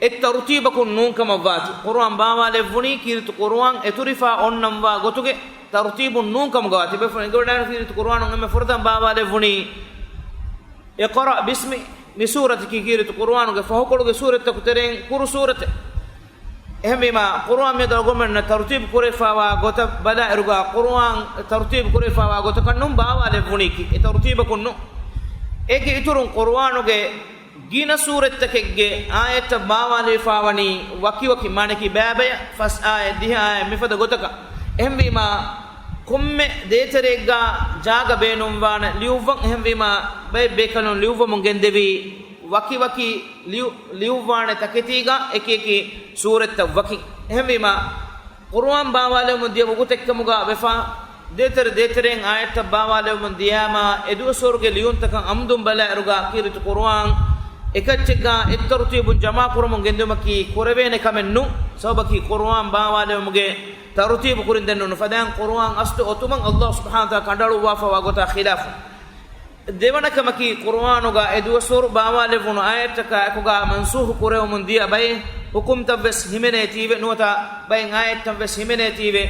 އެއް ތަރުތީބަކުން ނޫންކަމަށްވާތީ. ޤުރުއާން ބާވާލެއްވުނީ ކީރިތި ޤުރުއާން އެތުރިފަ އޮންނަންވާ ގޮތުގެ ތަރުތީބުން ނޫންކަމުގަ ވާތީ. ބޭފުޅުން އެނގިވަޑައިގަންނަވާނެ ކީރިތި ޤުރުއާނުން އެންމެ ފުރަތަމަ ބާވާލެއްވުނީ اقرأ باسم، މި ސޫރަތަކީ ކީރިތި ޤުރުއާނުގެ ފަހުކޮޅުގެ ސޫރަތްތަކުގެ ތެރެއިން ކުރު ސޫރަތެއް. އެހެންވީމަ، ޤުރުއާން މިއަދު އަޅުގަނޑުމެންނަށް ތަރުތީބު ކުރެވިފައިވާ ގޮތަށް ބަލާއިރުގަ، ޤުރުއާން ތަރުތީބު ކުރެވިފައިވާ ގޮތަކަށް ނޫން ބާވާލެއްވުނީކީ، އެ ތަރުތީބަކުން ނޫން. އޭގެ އިތުރުން ޤުރުއާނުގެ ގިނަ ސޫރަތްތަކެއްގެ އާޔަތްތައް ބާވާލެވިފައިވަނީ ވަކިވަކި، މާނައަކީ ބައިބަޔަށް، ފަސް އާޔަތް، ދިހަ އާޔަތް، މިފަދަ ގޮތަކަށް. އެހެންވީމަ، ކޮންމެ ދޭތެރެއެއްގަ ޖާގަ ބޭނުންވާނެ ލިޔުއްވަން. އެހެންވީމަ، ބައެއް ބޭކަލުން ލިޔުއްވަމުން ގެންދެވީ ވަކިވަކި ލިޔު-، ލިޔުއްވާނެ ތަކެތީގަ އެކިއެކި ސޫރަތްތައް ވަކިން. އެހެންވީމަ، ޤުރުއާން ބާވާލެވުމުން ދިޔަ ވަގުތެއްކަމުގަ ވެފަ، ދޭތެރެ ދޭތެރެއިން އާޔަތްތައް ބާވާލެވުމުން ދިޔައިމަ، އެ ދުވަސްވަރުގެ ލިޔުންތަކަށް އަމުދުން ބަލާއިރުގަ ކީރިތި ޤުރުއާން އެކައްޗެއްގަ އެއްތަރުތީބުން ޖަމާކުރަމުން ގެންދިއުމަކީ ކުރެވޭނެ ކަމެއް ނޫން. ސަބަބަކީ ޤުރުއާން ބާވާލެވުމުގެ ތަރުތީބު ކުރިން ދެންނެވުނު ފަދައިން ޤުރުއާން އަސްލު އޮތުމަށް ﷲ ސުބްޙާނަހޫ ވަތަޢާލާ ކަނޑައަޅުއްވާފައިވާ ގޮތާ ޚިލާފު. ދެވަނަ ކަމަކީ، ޤުރުއާނުގަ އެ ދުވަސްވަރު ބާވާލެއްވުނު އާޔަތްތަކާ އެކުގަ މަންސޫޚު ކުރެވެމުން ދިޔަ ބައެއް ޙުކުމްތައްވެސް ހިމެނޭތީވެ، ނުވަތަ ބައެއް އާޔަތްތައްވެސް ހިމެނޭތީވެ.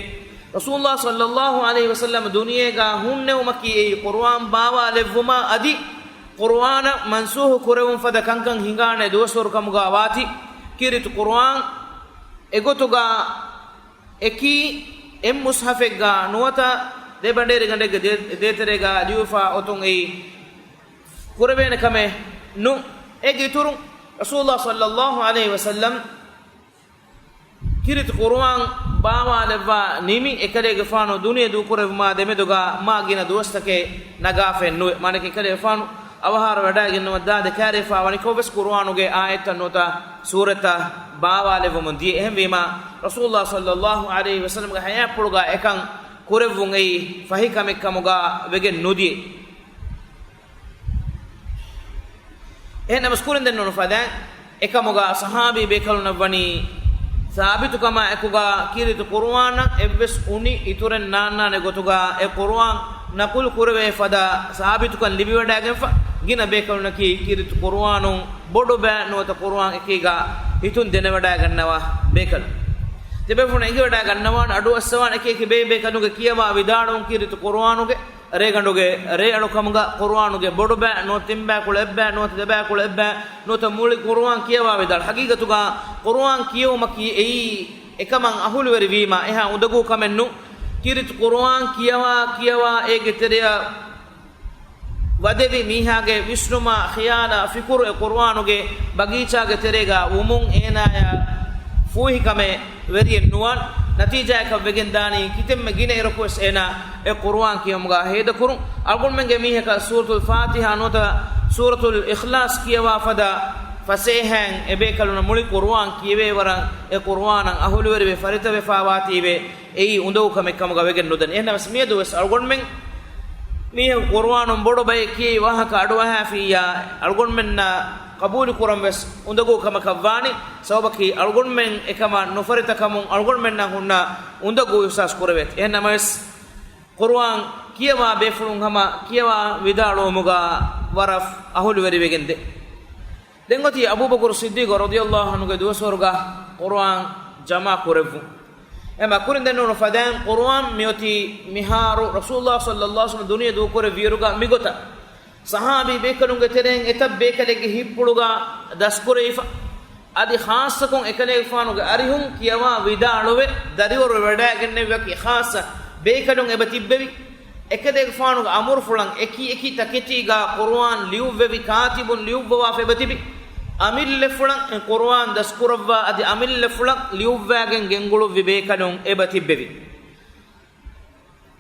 ރަސޫލުﷲ ޞައްލަﷲ ޢަލައިހި ވަސައްލަމަ ދުނިޔޭގަ ހުންނެވުމަކީ އެއީ ޤުރުއާން ބާވާލެއްވުމާ އަދި ޤުރުއާނަށް މަންސޫޚު ކުރެވުން ފަދަ ކަންކަން ހިނގާނެ ދުވަސްވަރު ކަމުގަ ވާތީ. ކީރިތި ޤުރުއާން އެގޮތުގަ އެކީ އެއް މުޞްޙަފެއްގަ ނުވަތަ ދެ ބަނޑޭރިގަނޑެއްގެ ދޭ-، ދޭތެރޭގަ ލިޔުފާ އޮތުން އެއީ ކުރެވޭނެ ކަމެއް ނޫން. އޭގެ އިތުރުން ރަސޫލުﷲ ޞައްލަﷲ ޢަލައިހި ވަސައްލަމް ކީރިތި ޤުރުއާން ބާވާލެއްވާ ނިމި އެކަލޭގެފާނު ދުނިޔެ ދޫކުރެވުމާ ދެމެދުގަ މާ ގިނަ ދުވަސްތަކެއް ނަގާފައެއް ނުވޭ. މާނައަކީ އެކަލޭގެފާނު އަވަހާރަވެވަޑައިގެންނަވަން ދާދި ކައިރިވެފާ ވަނިކޮށްވެސް ޤުރުއާނުގެ އާޔަތްތައް ނުވަތަ ސޫރަތްތައް ބާވާލެއްވަމުން ދިޔަ. އެހެންވީމާ، ރަސޫލުﷲ ޞައްލަﷲ ޢަލައިހި ވަސައްލަމްގެ ޙަޔާތްޕުޅުގަ އެކަން ކުރެއްވުން އެއީ ފަހި ކަމެއް ކަމުގަ ވެގެން ނުދިޔަ. އެހެން ނަމަވެސް ކުރިން ދެންނެވުނު ފަދައިން، އެކަމުގަ ޞަޙާބީ ބޭކަލުންނަށް ވަނީ ސާބިތުކަމާ އެކުގަ ކީރިތި ޤުރުއާނަށް އެއްވެސް އުނި އިތުރެއް ނާންނާނެ ގޮތުގަ އެ ޤުރުއާން ނަޤުލު ކުރެވޭ ފަދަ ސާބިތުކަން ލިބިވަޑައިގެންފަ. ގިނަ ބޭކަލުންނަކީ ކީރިތި ޤުރުއާނުން ބޮޑު ބައެއް ނުވަތަ ޤުރުއާން އެކީގަ ހިތުން ދެނެވަޑައިގަންނަވާ ބޭކަލުން. ތިބޭފުޅުން އެނގިވަޑައިގަންނަވާނެ އަޑުއައްސަވާނެ އެކި އެކި ބޭބޭކަލުންގެ ކިޔަވާ ވިދާޅުވުން ކީރިތި ޤުރުއާނުގެ ރޭގަނޑުގެ ރޭއަޅުކަމުގަ ޤުރުއާނުގެ ބޮޑުބައި ނުވަތަ ތިންބައިކުޅަ އެއްބައި ނުވަތަ ދެބައިކުޅަ އެއްބައި ނުވަތަ މުޅި ޤުރުއާން ކިޔަވާ ވިދާޅު. ޙަޤީޤަތުގަ ޤުރުއާން ކިޔެވުމަކީ އެއީ އެކަމަށް އަހުލުވެރިވީމަ އެހާ އުނދަގޫ ކަމެއް ނޫން. ކީރިތި ޤުރުއާން ކިޔަވާ ކިޔަވާ އޭގެ ތެރެއަށް ވަދެވި މީހާގެ ވިސްނުމާ، ޚިޔާލާ، ފިކުރު އެ ޤުރުއާނުގެ ބަގީޗާގެ ތެރޭގަ ވުމުން އޭނާޔަށް ފޫހިކަމެއް ވެރިއެއް ނުވާން. ނަތީޖާއަކަށް ވެގެންދާނީ ކިތަންމެ ގިނަ އިރަކުވެސް އޭނާ އެ ޤުރުއާން ކިޔެވުމުގަ ހޭދަކުރުން. އަޅުގަނޑުމެންގެ މީހަކަށް ސޫރަތުލް ފާތިޙާ ނުވަތަ ސޫރަތުލް އިޚްލާޞް ކިޔަވާ ފަދަ ފަސޭހައިން އެބޭކަލުންނަށް މުޅި ޤުރުއާން ކިޔެވޭ ވަރަށް އެ ޤުރުއާނަށް އަހުލުވެރިވެ ފަރިތަވެފަ ވާތީވެ. އެއީ އުނދަގޫ ކަމެއް ކަމުގަ ވެގެން ނުދަނީ. އެހެންނަމަވެސް މިއަދުވެސް އަޅުގަނޑުމެން މީހަކު ޤުރުއާނުން ބޮޑު ބައެއް ކިޔެވި ވާހަކަ އަޑުއަހާފިއްޔާ، އަޅުގަނޑުމެންނަށް ޤަބޫލު ކުރަން ވެސް އުނދަގޫ ކަމަކަށް ވާނީ. ސަބަބަކީ އަޅުގަނޑުމެން އެކަމަށް ނުފަރިތަކަމުން އަޅުގަނޑުމެންނަށް ހުންނަ އުނދަގޫ އިޙްސާސް ކުރެވޭތީ. އެހެންނަމަވެސް، ޤުރުއާން ކިޔަވާ ބޭފުޅުން ހަމަ ކިޔަވާ ވިދާޅުވުމުގަ ވަރަށް އަހުލުވެރިވެގެންދޭ. ދެން އޮތީ އަބޫބަކުރު ޞިއްދީޤު ރަޟިޔަﷲ ޢަންހުގެ ދުވަސްވަރުގަ ޤުރުއާން ޖަމާ ކުރެއްވުން. އެ މަ ކުރިން ދެންނެވުނު ފަދައިން ޤުރުއާން މިއޮތީ މިހާރު ރަސޫލުﷲ ޞައްލަﷲ ޢަލައިހި ވަސައްލަމަ ދުނިޔެ ދޫކުރެއްވިއިރުގަ މިގޮތަށް ޞަޙާބީ ބޭކަލުންގެ ތެރެއިން އެތައް ބޭކަލެއްގެ ހިތްޕުޅުގަ ދަސްކުރެވިފަ. އަދި ޚާއްޞަކޮށް އެކަލޭގެފާނުގެ އަރިހުން ކިޔަވާ ވިދާޅުވެ ދަރިވަރު ވެވަޑައިގެންނެވި ވަކި ޚާއްޞަ ބޭކަލުން އެބަ ތިއްބެވި. އެކަލޭގެފާނުގެ އަމުރުފުޅަށް އެކި އެކި ތަކެތީގަ ޤުރުއާން ލިޔުއްވެވި ކާތިބުން ލިޔުއްވަވާފަ އެބަ ތިބި. އަމިއްލަފުޅަށް އެ ޤުރުއާން ދަސްކުރައްވާ އަދި އަމިއްލަފުޅަށް ލިޔުއްވާގެން ގެންގުޅުއްވި ބޭކަލުން އެބަ ތިއްބެވި.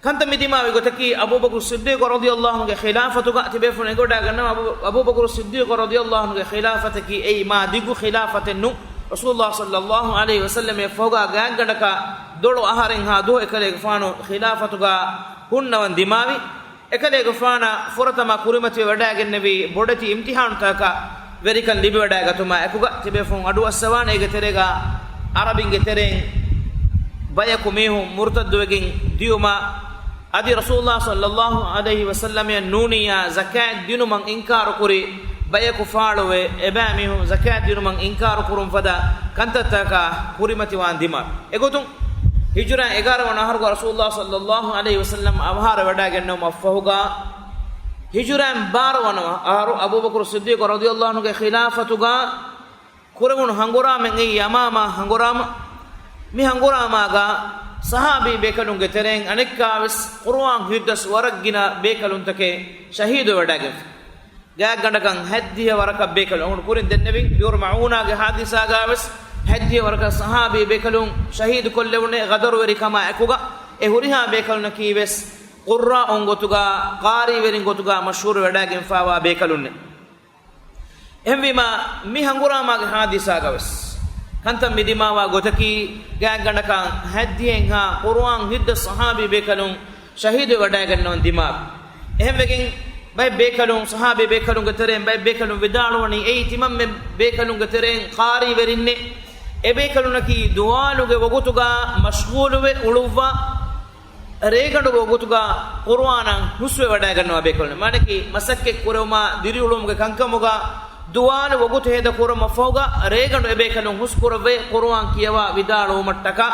ކަންތައް މިދިމާވި ގޮތަކީ އަބޫބަކުރު ޞިއްދީޤު ރަޟިޔަﷲ ޢަންހުގެ ޚިލާފަތުގަ ތިބޭފުޅުން އެނގިވަޑައިގަންނަވާ އަބޫ، އަބޫބަކުރު ޞިއްދީޤު ރަޟިޔަﷲ ޢަންހުގެ ޚިލާފަތަކީ އެއީ މާ ދިގު ޚިލާފަތެއް ނޫން. ރަސޫލުﷲ ޞައްލަﷲ ޢަލައިހި ވަސައްލަމަށް ފަހުގަ ގާތްގަނޑަކަށް ދޮޅު އަހަރެއްހާ ދުވަހު އެކަލޭގެފާނު ޚިލާފަތުގަ ހުންނަވަން ދިމާވި. އެކަލޭގެފާނަށް ފުރަތަމަ ކުރިމަތިވެވަޑައިގެންނެވީ ބޮޑެތި އިމްތިޙާނުތަކަކަށް ވެރިކަން ލިބިވަޑައިގަތުމާ އެކުގަ ތިބޭފުޅުން އަޑުއައްސަވާނެ. އޭގެ ތެރޭގަ ޢަރަބިންގެ ތެރެއިން ބަޔަކު މީހުން މުރުތައްދުވެގެން ދިޔުމާ، އަދި ރަސޫލުﷲ ޞައްލަﷲ ޢަލައިހި ވަސައްލަމަށް ނޫނިއްޔާ ޒަކާތް ދިނުމަށް އިންކާރުކުރި ބަޔަކު ފާޅުވެ، އެބައިމީހުން ޒަކާތް ދިނުމަށް އިންކާރު ކުރުން ފަދަ ކަންތައްތަކާ ކުރިމަތިވާން ދިމާ. އެގޮތުން ހިޖުރަ އެގާރަ ވަނަ އަހަރުގަ ރަސޫލުﷲ ޞައްލަﷲ ޢަލައިހި ވަސައްލަމަ އަވަހާރަވެވަޑައިގެންނެވުމަށް ފަހުގަ، ހިޖުރައިން ބާރަ ވަނަ އަހަރު އަބޫބަކުރު ޞިއްދީޤު ރަޟިޔަﷲ ޢަންހުގެ ޚިލާފަތުގަ ކުރެވުނު ހަނގުރާމައެއް އެއީ ޔަމާމާ ހަނގުރާމަ. މި ހަނގުރާމާގަ ޞަޙާބީ ބޭކަލުންގެ ތެރެއިން އަނެއްކާވެސް ޤުރުއާން ހިތްދަސް ވަރަށް ގިނަ ބޭކަލުންތަކެއް ޝަހީދުވެވަޑައިގެންފި. ގާތްގަނޑަކަށް ހަތްދިހަ ވަރަކަށް ބޭކަލުން އަޅުގަނޑު ކުރިން ދެންނެވި. ބިއުރު މަޢޫނާގެ ޙާދިސާގަވެސް ހަތްދިހަ ވަރަކަށް ޞަޙާބީ ބޭކަލުން ޝަހީދު ކޮށްލެވުނޭ ޣަދަރުވެރިކަމާ އެކުގަ. އެ ހުރިހާ ބޭކަލުންނަކީވެސް ޤުއްރާއުން ގޮތުގަ، ޤާރީވެރިން ގޮތުގަ މަޝްހޫރުވެވަޑައިގެންފާވާ ބޭކަލުންނެއް. އެހެންވީމާ، މި ހަނގުރާމާގެ ޙާދިސާގަވެސް ކަންތައް މިދިމާވާ ގޮތަކީ، ގާތްގަނޑަކަށް ހަތްދިހައެއްހާ ޤުރުއާން ހިތްދަސް ޞަޙާބީ ބޭކަލުން ޝަހީދުވެވަޑައިގަންނަވަން ދިމާވި. އެހެންވެގެން، ބައެއް ބޭކަލުން، ޞަޙާބީ ބޭކަލުންގެ ތެރެއިން ބައެއް ބޭކަލުން ވިދާޅުވަނީ، އެއީ ތިމަންމެ ބޭކަލުންގެ ތެރެއިން ޤާރީވެރިންނޭ. އެބޭކަލުންނަކީ ދުވާލުގެ ވަގުތުގަ މަޝްޣޫލުވެ އުޅުއްވާ، ރޭގަނޑުގެ ވަގުތުގަ ޤުރުއާނަށް ހުސްވެވަޑައިގަންނަވާ ބޭކަލުން. މާނައަކީ، މަސައްކަތް ކުރެވުމާ، ދިރިއުޅުމުގެ ކަންކަމުގަ ދުވާލު ވަގުތު ހޭދަ ކުރުމަށް ފަހުގަ ރޭގަނޑު އެބޭކަލުން ހުސްކުރައްވައި ޤުރުއާން ކިޔަވާ ވިދާޅުވުމަށްޓަކާ.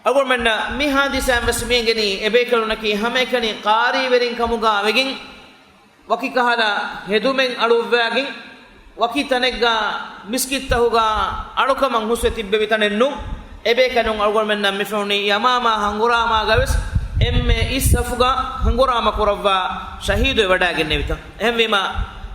އަޅުގަނޑުމެންނަށް މި ޙާދިސާއިން ވެސް މިއެނގެނީ، އެބޭކަލުންނަކީ ހަމައެކަނި ޤާރީވެރިން ކަމުގަ ވެގެން، ވަކި ކަހަލަ ހެދުމެއް އަޅުއްވާގެން، ވަކި ތަނެއްގަ މިސްކިތްތަހުގަ އަޅުކަމަށް ހުސްވެ ތިއްބެވި ތަނެއް ނޫން. އެބޭކަލުން އަޅުގަނޑުމެންނަށް މި ފެނުނީ ޔަމާމާ ހަނގުރާމާގަވެސް އެންމެ އިސް ސަފުގަ ހަނގުރާމަ ކުރައްވާ ޝަހީދުވެވަޑައިގެންނެވިތަން. އެހެންވީމާ،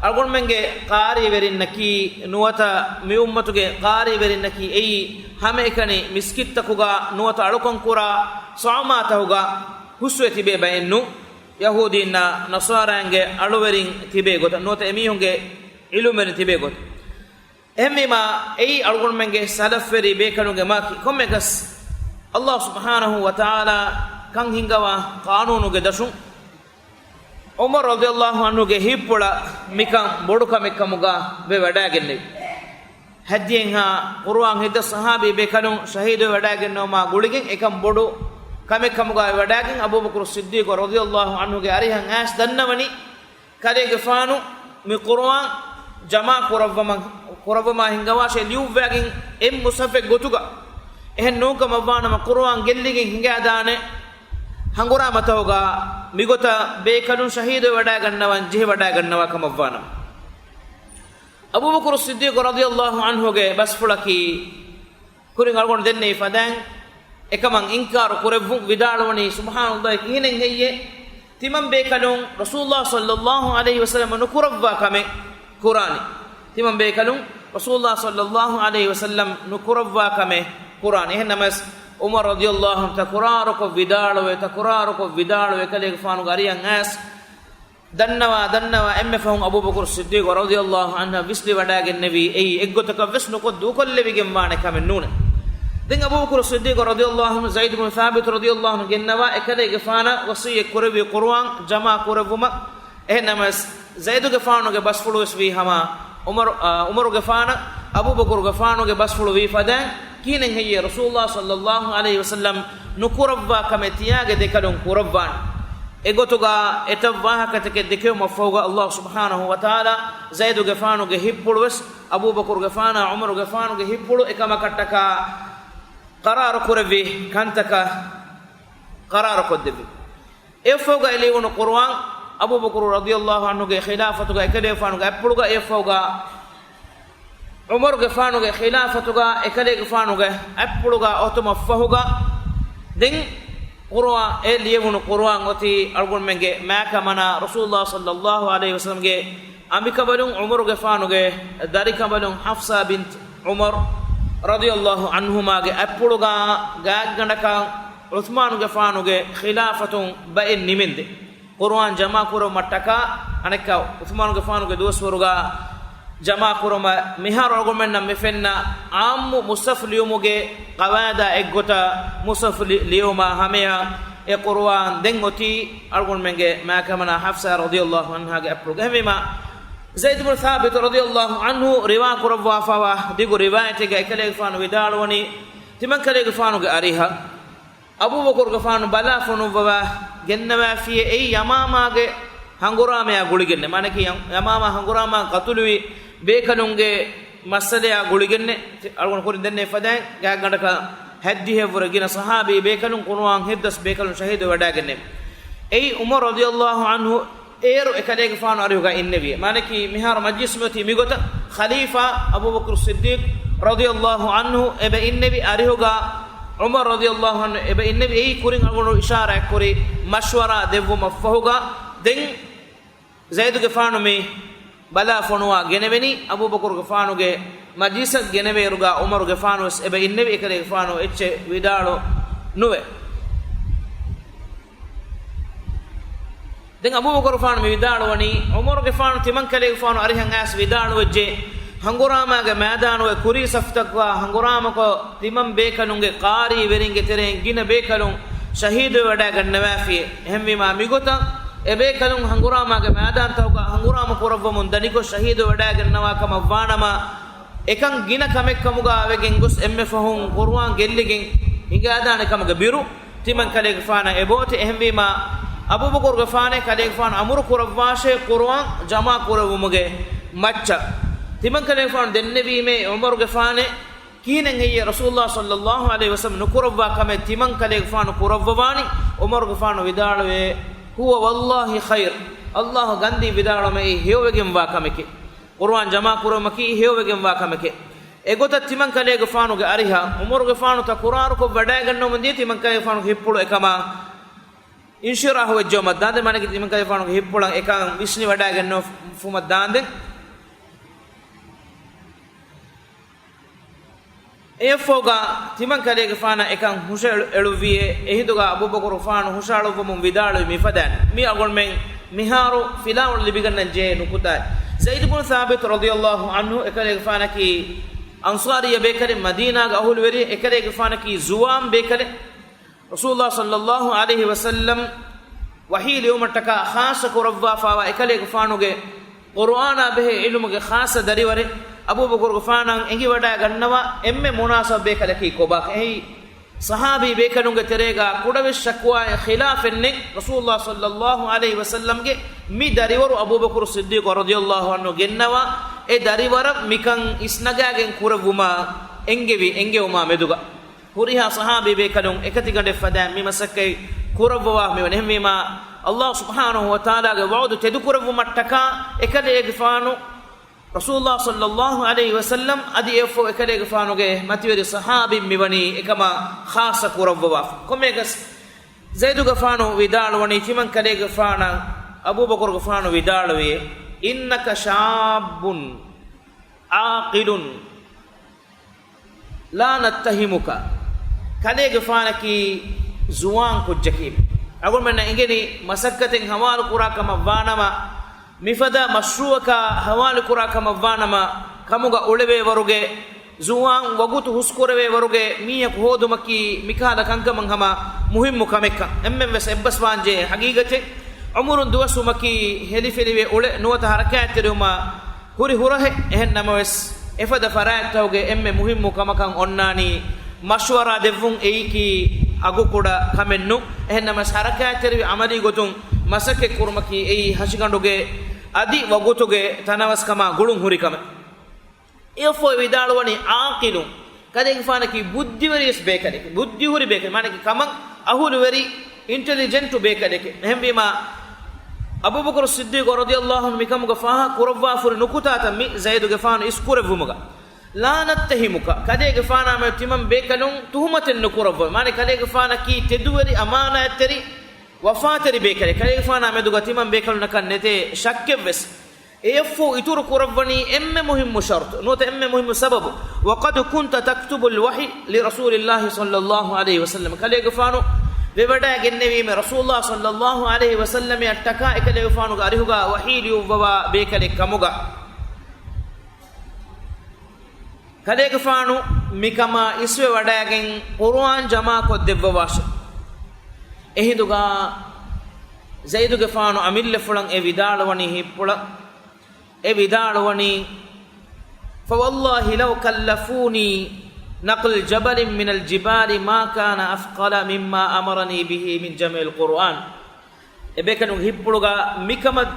އަޅުގަނޑުމެންގެ ޤާރީވެރިންނަކީ ނުވަތަ މި އުއްމަތުގެ ޤާރީވެރިންނަކީ އެއީ ހަމައެކަނި މިސްކިތްތަކުގަ ނުވަތަ އަޅުކަން ކުރާ ސައުމާތަހުގަ ހުސްވެ ތިބޭ ބައެއް ނޫން. ޔަހޫދީންނާ ނަޞާރާއިންގެ އަޅުވެރިން ތިބޭ ގޮތަށް ނުވަތަ އެމީހުންގެ ޢިލްމުވެރިން ތިބޭ ގޮތަށް. އެހެންވީމާ، އެއީ އަޅުގަނޑުމެންގެ ސަލަފްވެރި ބޭކަލުންގެ މާކީ. ކޮންމެއަކަސް، ﷲ ސުބްޙާނަހޫ ވަތަޢާލާ ކަން ހިންގަވާ ޤާނޫނުގެ ދަށުން، ޢުމަރު ރަޟިޔަﷲ ޢަންހުގެ ހިތްޕުޅަށް މިކަން ބޮޑު ކަމެއް ކަމުގަ ވެވަޑައިގެންނެވި. ހައްދިހައެއްހާ ޤުރުއާން ހިތްދަސް ޞަޙާބީ ބޭކަލުން ޝަހީދުވެ ވަޑައިގެންނެވުމާ ގުޅިގެން އެކަން ބޮޑު ކަމެއް ކަމުގައި ވަޑައިގެން، އަބޫބަކުރު ޞިއްދީޤު ރަޟިޔަﷲ ޢަންހުގެ އަރިހަށް އައިސް ދަންނަވަނީ، ކަލޭގެފާނު މި ޤުރުއާން ޖަމާ ކުރައްވަމަ، ކުރައްވަމާ ހިންގަވާށޭ ލިޔުއްވާގެން އެއް މުޞްޙަފެއް ގޮތުގަ. އެހެން ނޫންކަމަށްވާނަމަ، ޤުރުއާން ގެއްލިގެން ހިނގާދާނެ ހަނގުރާމަތަހުގަ މިގޮތަށް ބޭކަލުން ޝަހީދުވެވަޑައިގަންނަވަން ޖެހިވަޑައިގަންނަވާ ކަމަށްވާނަމަ. އަބޫބަކުރު ޞިއްދީޤު ރަޟިޔަﷲ ޢަންހުގެ ބަސްފުޅަކީ، ކުރިން އަޅުގަނޑު ދެންނެވި ފަދައިން، އެކަމަށް އިންކާރު ކުރެއްވުން، ވިދާޅުވަނީ، ސުބްޙާނަﷲ، ކިހިނެއް ހެއްޔޭ؟ ތިމަން ބޭކަލުން ރަސޫލުﷲ ޞައްލަﷲ ޢަލައިހި ވަސައްލަމަ ނުކުރައްވާ ކަމެއް ކުރާނީ. ތިމަން ބޭކަލުން ރަސޫލުﷲ ޞައްލަﷲ ޢަލައިހި ވަސައްލަމަ ނުކުރައްވާ ކަމެއް ކުރާނީ. އެހެން ނަމަވެސް، ޢުމަރު ރަޟިޔަﷲ ޢަންހު ތަކުރާރުކޮށް ވިދާޅުވެ، ތަކުރާރުކޮށް ވިދާޅުވެ، ކަލޭގެފާނުގެ އަރިހަށް އައިސް، ދަންނަވާ، ދަންނަވާ އެންމެ ފަހުން އަބޫބަކުރު ޞިއްދީޤު ރަޟިޔަﷲ ޢަންހަށް ވިސްނިވަޑައިގެންނެވީ، އެއީ އެއްގޮތަކަށް ވެސް ނުކޮށް ދޫކޮށްލެވިގެން ވާނެ ކަމެއް ނޫނޭ. ދެން އަބޫބަކުރު ޞިއްދީޤު ރަޟިޔަﷲ ޢަންހު ޒައިދު ބިން ސާބިތު ރަޟިޔަﷲ ޢަންހު ގެންނަވާ، އެކަލޭގެފާނަށް ވަޞިއްޔަތް ކުރެއްވި ޤުރުއާން ޖަމާ ކުރެއްވުމަށް. އެހެން ނަމަވެސް، ޒައިދުގެފާނުގެ ބަސްފުޅު ވެސް ވީ ހަމަ ޢުމަރު، އާ، ޢުމަރުގެފާނަށް އަބޫބަކުރުގެފާނުގެ ބަސްފުޅު ވީ ފަދައިން، ކިހިނެއް ހެއްޔޭ ރަސޫލުﷲ ޞައްލަﷲ ޢަލައިހި ވަސައްލަމަ ނުކުރައްވާ ކަމެއް ތިޔާގެ ދެކަލުން ކުރައްވާނެ؟ އެގޮތުގަ އެތައް ވާހަކަތަކެއް ދެކެވުމަށްފަހުގަ، ﷲ ސުބްޙާނަހޫ ވަތަޢާލާ ޒައިދުގެފާނުގެ ހިތްޕުޅު ވެސް، އަބޫބަކުރުގެފާނާ ޢުމަރުގެފާނުގެ ހިތްޕުޅު އެކަމަކަށްޓަކާ ޤަރާރު ކުރެއްވި ކަންތަކަށް ޤަރާރު ކޮށްދެއްވި. އެއަށްފަހުގަ އެ ލިޔުނު ޤުރުއާން އަބޫބަކުރު ރަޟިޔަﷲ ޢަންހުގެ ޚިލާފަތުގަ އެކަލޭގެފާނުގެ އަތްޕުޅުގަ އެއަށްފަހުގަ ޢުމަރުގެފާނުގެ ޚިލާފަތުގަ އެކަލޭގެފާނުގެ އަތްޕުޅުގަ އޮތުމަށްފަހުގަ ދެން ޤުރުއާން، އެ ލިޔެވުނު ޤުރުއާން އޮތީ އަޅުގަނޑުމެންގެ މާކަމަނާ ރަސޫލުﷲ ޞައްލަﷲ ޢަލައިހި ވަސައްލަމްގެ އަނބިކަނބަލުން ޢުމަރުގެފާނުގެ ދަރިކަނބަލުން ޙަފްޞާ ބިންތު ޢުމަރު ރަޟިޔަﷲ ޢަންހުމާގެ އަތްޕުޅުގަ ގާތްގަނޑަކަށް ޢުޘްމާނުގެފާނުގެ ޚިލާފަތުން ބައެއް ނިމެންދެ. ޤުރުއާން ޖަމާކުރުމަށްޓަކާ އަނެއްކާ ޢުޘްމާނުގެފާނުގެ ދުވަސްވަރުގަ ޖަމާކުރުމަށް މިހާރު އަޅުގަނޑުމެންނަށް މި ފެންނަ ޢާއްމު މުޞްޙަފް ލިޔުމުގެ ޤަވާއިދާ އެއްގޮތަށް މުޞްޙަފް ލި-، ލިޔުމާ ހަމަޔަށް އެ ޤުރުއާން ދެން އޮތީ އަޅުގަނޑުމެންގެ މާކަމަނާ ޙަފްޞާ ރަޟިޔަﷲ ޢަންހާގެ އަތްޕުޅުގަ. އެހެންވީމާ، ޒައިދު ބިން ޘާބިތު ރަޟިޔަﷲ ޢަންހު ރިވާ ކުރައްވާފައިވާ ދިގު ރިވާޔަތެއްގަ އެކަލޭގެފާނު ވިދާޅުވަނީ، ތިމަންކަލޭގެފާނުގެ އަރިހަށް އަބޫބަކުރުގެފާނު ބަލާ ފޮނުއްވަވާ ގެންނަވާފިޔޭ، އެއީ ޔަމާމާގެ ހަނގުރާމަޔާ ގުޅިގެންނެ. މާނަކީ ޔަ-، ޔަމާމާ ހަނގުރާމާ ޤަތުލުވި ބޭކަލުންގެ މައްސަލަޔާ ގުޅިގެންނެ. އަޅުގަނޑު ކުރިން ދެންނެވި ފަދައިން ގާތްގަނޑަކަށް ހަތްދިހައެއްވުރެ ގިނަ ޞަޙާބީ ބޭކަލުން، ކުރުއާން ހިތްދަސް ބޭކަލުން ޝަހީދުވެވަޑައިގެންނެވި. އެއީ ޢުމަރު ރަޟިޔަﷲ ޢަންހު އޭރު އެކަލޭގެފާނު އަރިހުގަ އިންނެވި. މާނަކީ މިހާރު މަޖްލިސް މިއޮތީ މިގޮތަށް ޚަލީފާ އަބޫބަކުރު ޞިއްދީޤް ރަޟިޔަﷲ ޢަންހު އެބަ އިންނެވި އަރިހުގަ ޢުމަރު ރަޟިޔަﷲ ޢަންހު އެބަ އިންނެވި. އެއީ ކުރިން އަޅުގަނޑު އިޝާރާތްކުރި މަޝްވަރާ ދެއްވުމަށްފަހުގަ ދެން ޒައިދުގެފާނު މި ބަލާ ފޮނުވާ ގެނެވެނީ. އަބޫބަކުރުގެފާނުގެ މަޖިލިސަށް ގެނެވޭއިރުގަ ޢުމަރުގެފާނުވެސް އެބަ އިންނެވި. އެކަލޭގެފާނު އެއްޗެއް ވިދާޅު ނުވެ. ދެން އަބޫބަކުރުގެފާނު މި ވިދާޅުވަނީ، ޢުމަރުގެފާނު ތިމަންކަލޭގެފާނު އަރިހަށް އައިސް ވިދާޅުވެއްޖެ، ހަނގުރާމާގެ މައިދާނުގެ ކުރީ ސަފުތަކުގަ ހަނގުރާމަކޮށް، ތިމަން ބޭކަލުންގެ ޤާރީވެރިންގެ ތެރެއިން ގިނަ ބޭކަލުން ޝަހީދުވެވަޑައިގަންނަވާފި. އެހެންވީމާ، މިގޮތަށް އެބޭކަލުން ހަނގުރާމާގެ މައިދާންތަކުގަ ހަނގުރާމަ ކުރައްވަމުން ދަނިކޮށް ޝަހީދުވެވަޑައިގަންނަވާ ކަމަށްވާނަމަ، އެކަން ގިނަ ކަމެއް ކަމުގަ ވެގެން ގޮސް އެންމެ ފަހުން ޤުރުއާން ގެއްލިގެން ހިނގާދާނެ ކަމުގެ ބިރު ތިމަން ކަލޭގެފާނަށް އެބައޮތޭ. އެހެންވީމާ، އަބޫބަކުރުގެފާނޭ ކަލޭގެފާނު އަމުރު ކުރައްވާށޭ ޤުރުއާން ޖަމާ ކުރެއްވުމުގެ މައްޗަށް. ތިމަން ކަލޭގެފާނު ދެންނެވީމޭ ޢުމަރުގެފާނޭ ކިހިނެއް ހެއްޔޭ ރަސޫލުﷲ ޞައްލަﷲ ޢަލައިހި ވަސައްލަމް ނުކުރައްވާ ކަމެއް ތިމަން ކަލޭގެފާނު ކުރައްވަވާނީ؟ ޢުމަރުގެފާނު ވިދާޅުވޭ، هو والله خير، ﷲ ގަންދީ ވިދާޅުވަމެއީ ހެޔޮވެގެންވާ ކަމެކޭ. ޤުރުއާން ޖަމާ ކުރުމަކީ ހެޔޮވެގެންވާ ކަމެކޭ. އެގޮތަށް ތިމަން ކަލޭގެފާނުގެ އަރިހަށް ޢުމަރުގެފާނު ތަކުރާރުކޮށް ވަޑައިގަންނަވަމުން ދިޔަ ތިމަން ކަލޭގެފާނުގެ ހިތްޕުޅު އެކަމާ އިންޝިރާހު ވެއްޖެއުމަށް ދާންދެން، މާނަކީ ތިމަން ކަލޭގެފާނުގެ ހިތްޕުޅަށް އެކަން ވިސްނި ވަޑައިގަންނަވުމަށް ދާންދެން. އެއަށްފަހުގަ ތިމަން ކަލޭގެފާނަށް އެކަން ހުށައެޅު-، އެޅުއްވިއޭ. އެހިނދުގަ އަބޫބަކުރުގެފާނު ހުށައަޅުއްވަމުން ވިދާޅުވި މިފަދައިން. މީ އަޅުގަނޑުމެން މިހާރު ފިލާވަޅު ލިބިގަންނަން ޖެހޭ ނުކުތާއެއް. ޒައިދު ބުނު ޘާބިތު ރަޟިޔަﷲ ޢަންހު އެކަލޭގެފާނަކީ އަންޞާރިއްޔަ ބޭކަލެއް، މަދީނާގެ އަހުލުވެރި، އެކަލޭގެފާނަކީ ޒުވާން ބޭކަލެއް. ރަސޫލުﷲ ޞައްލަﷲ ޢަލައިހި ވަސައްލަމް ވަޙީ ލިޔުމަށްޓަކާ ޚާއްޞަ ކުރައްވާފައިވާ އެކަލޭގެފާނުގެ ޤުރުއާނާ ބެހޭ ޢިލްމުގެ ޚާއްޞަ ދަރިވަރެއް. އަބޫބަކުރުގެފާނަށް އެނގިވަޑައިގަންނަވާ އެންމެ މުނާސަބު ބޭކަލަކީ ކޮބާކަން. އެއީ ޞަޙާބީ ބޭކަލުންގެ ތެރޭގަ ކުޑަވެސް ޝަކުވާއެއް ޚިލާފެއް ނެތް. ރަސޫލުﷲ ޞައްލަﷲ ޢަލައިހި ވަސައްލަމްގެ މި ދަރިވަރު އަބޫބަކުރު ޞިއްދީޤު ރަޟިޔަﷲ ޢަންހު ގެންނަވާ އެ ދަރިވަރަށް މިކަން އިސްނަގާގެން ކުރެއްވުމަށް އެންގެވި އެންގެވުމާ މެދުގަ ހުރިހާ ޞަޙާބީ ބޭކަލުން އެކަތިގަނޑެއް ފަދައިން މި މަސައްކަތް ކުރައްވަވާ މިވަނީ. އެހެންވީމާ، ﷲ ސުބްޙާނަހޫ ވަތަޢާލާގެ ވަޢުދު ތެދުކުރެއްވުމަށްޓަކާ އެކަލޭގެފާނު ރަސޫލުﷲ ޞައްލަﷲ ޢަލައިހި ވަސައްލަމް އަދި އެއަށްފަހު އެކަލޭގެފާނުގެ މަތިވެރި ޞަޙާބީން މިވަނީ އެކަމާ ޚާއްޞަ ކުރައްވަވާފަ. ކޮންމެއަކަސް ޒައިދުގެފާނު ވިދާޅުވަނީ ތިމަން ކަލޭގެފާނަށް އަބޫބަކުރުގެފާނު ވިދާޅުވި، إنك شاب عاقل لا نتهمك. ކަލޭގެފާނަކީ ޒުވާން ކުއްޖަކީ. އަޅުގަނޑުމެންނަށް އެނގެނީ މަސައްކަތެއް ހަވާލު ކުރާ ކަމަށް ވާނަމަ، މިފަދަ މަޝްރޫޢަކާ ހަވާލު ކުރާ ކަމަށް ވާނަމަ، ކަމުގަ އުޅެވޭ ވަރުގެ، ޒުވާން ވަގުތު ހުސްކުރެވޭ ވަރުގެ މީހަކު ހޯދުމަކީ މިކަހަލަ ކަންކަމަށް ހަމަ މުހިއްމު ކަމެއްކަން. އެންމެން ވެސް އެއްބަސްވާންޖެހޭ ހަގީގަތެއް. އުމުރުން ދުވަސްވުމަކީ ހެލިފެލިވެ އުޅެ ނުވަތަ ހަރަކާތްތެރިވުމާ ހުރި ހުރަހެއް. އެހެން ނަމަވެސް، އެފަދަ ފަރާތްތަކުގެ އެންމެ މުހިއްމު ކަމަކަށް އޮންނާނީ މަޝްވަރާ ދެއްވުން. އެއީކީ އަގުކުޑަ ކަމެއް ނޫން. އެހެން ނަމަވެސް، ހަރަކާތްތެރިވި އަމަލީ ގޮތުން މަސައްކަތް ކުރުމަކީ އެއީ ހަށިގަނޑުގެ އަދި ވަގުތުގެ ތަނަވަސްކަމާ ގުޅުން ހުރި ކަމެއް. އެއަށްފަހު ވިދާޅުވަނީ، ޢާޤިލު، ކަލޭގެފާނަކީ ބުއްދިވެރިވެސް ބޭކަލެކެ، ބުއްދިހުރި ބޭކަލެ، މާނަކީ ކަމަށް އަހުލުވެރި، އިންޓެލިޖެންޓު ބޭކަލެކެ. އެހެންވީމާ، އަބޫބަކުރު ޞިއްދީޤު ރަޟިޔަﷲ ޢަންހު މިކަމުގަ ފާހަގަ ކުރައްވާފުރި ނުކުތާތައް މި ޒައިދުގެފާނު އިސްކުރެއްވުމުގަ، ލާ ނައްތަހިމުކަ، ކަލޭގެފާނާ މެދު ތިމަން ބޭކަލުން ތުހުމަތެއް ނުކުރައްވަ. މާނަ ކަލޭގެފާނަކީ ތެދުވެރި އަމާނާތްތެރި ވަފާތެރި ބޭކަލެ، ކަލޭގެފާނާ މެދުގަ ތިމަން ބޭކަލުންނަކަށް ނެތޭ ޝައްކެއްވެސް. އެއަށްފަހު އިތުރު ކުރައްވަނީ އެންމެ މުހިއްމު ޝަރުޠު ނުވަތަ އެންމެ މުހިއްމު ސަބަބު، وقد كنت تكتب الوحي لرسول الله صلى الله عليه وسلم. ކަލޭގެފާނު ވެވަޑައިގެންނެވީމެ ރަސޫލާ ޞައްލައްލާހު ޢަލައިހި ވަސައްލަމައަށްޓަކާ އެކަލޭގެފާނުގެ އަރިހުގަ ވަޙީ ލިޔުއްވަވާ ބޭކަލެއް ކަމުގަ. ކަލޭގެފާނު މިކަމާ އިސްވެވަޑައިގެން ޤުރުއާން ޖަމާކޮށްދެއްވަވާށެ. އެހިނދުގަ ޒައިދުގެފާނު އަމިއްލަފުޅަށް އެ ވިދާޅުވަނީ ހިތްޕުޅަށް. އެ ވިދާޅުވަނީ، فوالله لو كلفوني نقل جبل من الجبال ما كان أثقل مما أمرني به من جمع القرآن. އެބޭކަލުން ހިތްޕުޅުގަ މިކަމަށް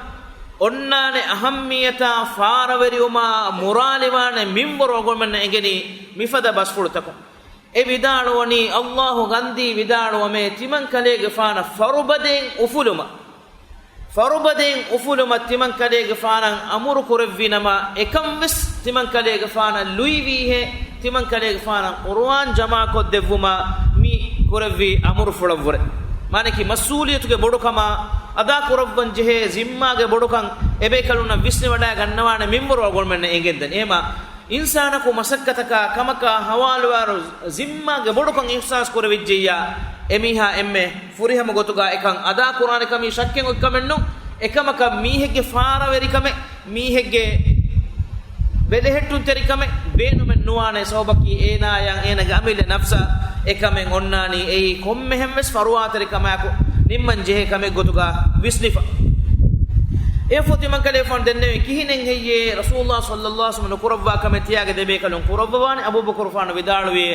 އޮންނާނެ އަހައްމިއްޔަތާ ފާރަވެރިވުމާ މުރާލިވާނެ މިންވަރު އަޅުގަނޑުމެންނަށް އެނގެނީ މިފަދަ ބަސްފުޅުތަކުން. އެ ވިދާޅުވަނީ، ﷲ ގަންދީ ވިދާޅުވަމޭ، ތިމަން ކަލޭގެފާނަށް ފަރުބަދައިން އުފުލުމަށް، ފަރުބަދައިން އުފުލުމަށް ތިމަން ކަލޭގެފާނަށް އަމުރު ކުރެއްވި ނަމަ، އެކަންވެސް ތިމަން ކަލޭގެފާނަށް ލުއިވީހޭ، ތިމަން ކަލޭގެފާނަށް ޤުރުއާން ޖަމާކޮށްދެއްވުމަށް މި ކުރެއްވި އަމުރުފުޅަށްވުރެ. މާނަކީ މަސްއޫލިއްޔަތުގެ ބޮޑުކަމާ، އަދާކުރައްވަން ޖެހޭ ޒިންމާގެ ބޮޑުކަން އެބޭކަލުންނަށް ވިސްނިވަޑައިގަންނަވާނެ މިންވަރު އަޅުގަނޑުމެންނަށް އެނގެންދަނީ. އެހެމާ އިންސާނަކު މަސައްކަތަކާ ކަމަކާ ހަވާލުވާއިރު ޒިންމާގެ ބޮޑުކަން އިޙްސާސް ކުރެވިއްޖެއްޔާ، އެމީހާ އެންމެ ފުރިހަމަ ގޮތުގަ އެކަން އަދާކުރާނެ ކަމީ ޝައްކެއް އޮތްކަމެއްނު. އެކަމަކަށް މީހެއްގެ ފާރަވެރިކަމެއް، މީހެއްގެ ބެލެހެއްޓުންތެރިކަމެއް ބޭނުމެއް ނުވާނެ. ސަބަބަކީ އޭނާޔަށް އޭނާގެ އަމިއްލަ ނަފްސަށް އެކަމެއް އޮންނާނީ އެއީ ކޮންމެހެންވެސް ފަރުވާތެރިކަމާއެކު ނިންމަން ޖެހޭ ކަމެއް ގޮތުގަ ވިސްނިފަ. އެއަށްފަހު ތިމަން ކަލޭގެފާނު ދެންނެވި ކިހިނެއް ހެއްޔޭ ރަސޫލުﷲ ޞައްލަﷲ ޢަލައިހި ވަސައްލަމަ ނުކުރައްވާ ކަމެއް ތިޔާގެ ދެބޭކަލުން ކުރައްވަވާނެ؟ އަބޫބަކުރުފާނު ވިދާޅުވިއޭ،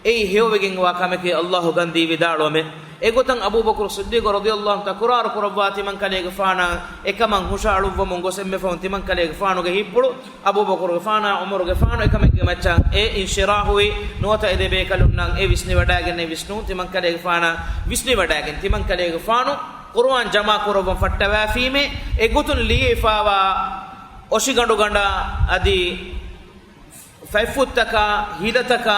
އެއީ ހެޔޮވެގެންވާ ކަމެކޭ، ﷲ ގަންދީ ވިދާޅުވަމޭ. އެގޮތަށް އަބޫބަކުރު ޞިއްދީޤު ރަޟިޔަﷲ ތަކުރާރު ކުރައްވާ ތިމަން ކަލޭގެފާނަށް އެކަމަށް ހުށައަޅުއްވަމުން ގޮސް އެންމެ ފަހުން ތިމަން ކަލޭގެފާނުގެ ހިތްޕުޅު އަބޫބަކުރުގެފާނާ ޢުމަރުގެފާނު އެކަމެއްގެ މައްޗަށް އެ އިންޝިރާހުވި ނުވަތަ އެ ދެބޭކަލުންނަށް އެ ވިސްނިވަޑައިގެންނެވި ވިސްނުން ތިމަން ކަލޭގެފާނަށް ވިސްނިވަޑައިގެން ތިމަން ކަލޭގެފާނު ޤުރުއާން ޖަމާ ކުރައްވަން ފައްޓަވައިފީމޭ އެގޮތުން ލިޔެފާވާ އޮށިގަނޑުގަނޑާ އަދި ފަތްފުށްތަކާ، ހިލަތަކާ،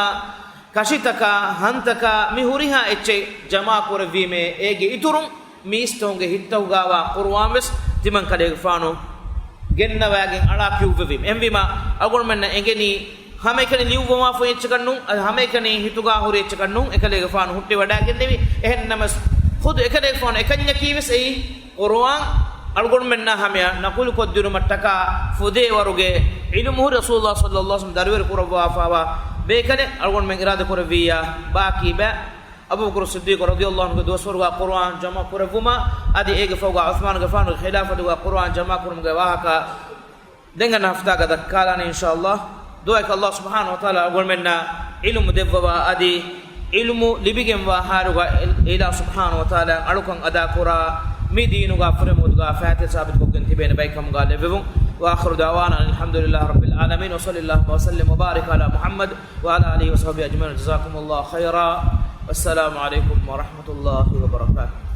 ކަށިތަކާ، ހަންތަކާ މި ހުރިހާ އެއްޗެއް ޖަމާކުރެއްވީމޭ، އޭގެ އިތުރުން މީސްތަކުންގެ ހިތްތަކުގައިވާ ޤުރުއާންވެސް ތިމަން ކަލޭގެފާނު ގެންނަވައިގެން އަޅާ ކިޔުއްވެވީމެ. އެހެންވީމާ، އަޅުގަނޑުމެންނަށް އެނގެނީ ހަމައެކަނި ލިޔުއްވަމާފައި އެއްޗަކަށް ނޫން، އަދި ހަމައެކަނި ހިތުގަ ހުރި އެއްޗަކަށް ނޫން، އެކަލޭގެފާނު ހުއްޓިވަޑައިގެންނެވި. އެހެންނަމަސް، ޚުދު އެކަލޭގެފާނު އެކަންޏަކީވެސް އެއީ، ޤުރުއާން އަޅުގަނޑުމެންނާ ހަމަޔަށް ނަޤުލުކޮށްދިނުމަށްޓަކާ ފުދޭވަރުގެ ޢިލްމު ހުރި ރަސޫލުﷲ ޞައްލަﷲ ޢަލައިހި ވަސައްލަމަ ދަރުވެރި ކުރައްވާފާވާ ބޭކަލެއް އަޅުގަނޑުމެން އިރާދަކުރެއްވިއްޔާ ބާކީ ބައި އަބޫބަކުރު ޞިއްދީޤު ރަޟިޔަﷲ ޢަންހުގެ ދުވަސްވަރުގަ ޤުރުއާން ޖަމާ ކުރެއްވުމަށް އަދި އޭގެ ފަހުގަ ޢުޘްމާނުގެފާނުގެ ޚިލާފަތުގަ ޤުރުއާން ޖަމާ ކުރުމުގެ ވާހަކަ ދެން އަންނަ ހަފްތާގަ ދައްކާލާނީ އިންޝާﷲ. ދުޢައަކީ ﷲ ސުބްޙާނަހޫ ވަތަޢާލާ އަޅުގަނޑުމެންނަށް ޢިލްމު ދެއްވަވާ އަދި ޢިލްމު ލިބިގެންވާ ޙާލުގަ އިލާހު ސުބްޙާނަހޫ ވަތަޢާލާ އަޅުކަން އަދާކުރާ މި ދީނުގަ ފުރިހަމަ ގޮތުގަ ފައިތި ސާބިތުކޮށްގެން ތިބޭނެ ބައެއް ކަމުގަ ލެއްވެވުން. وآخر دعوانا أن الحمد لله رب العالمين وصلى اللهم وسلم وبارك على محمد وعلى آله وصحبه أجمعين. جزاكم الله خيرا. والسلام عليكم ورحمة الله وبركاته.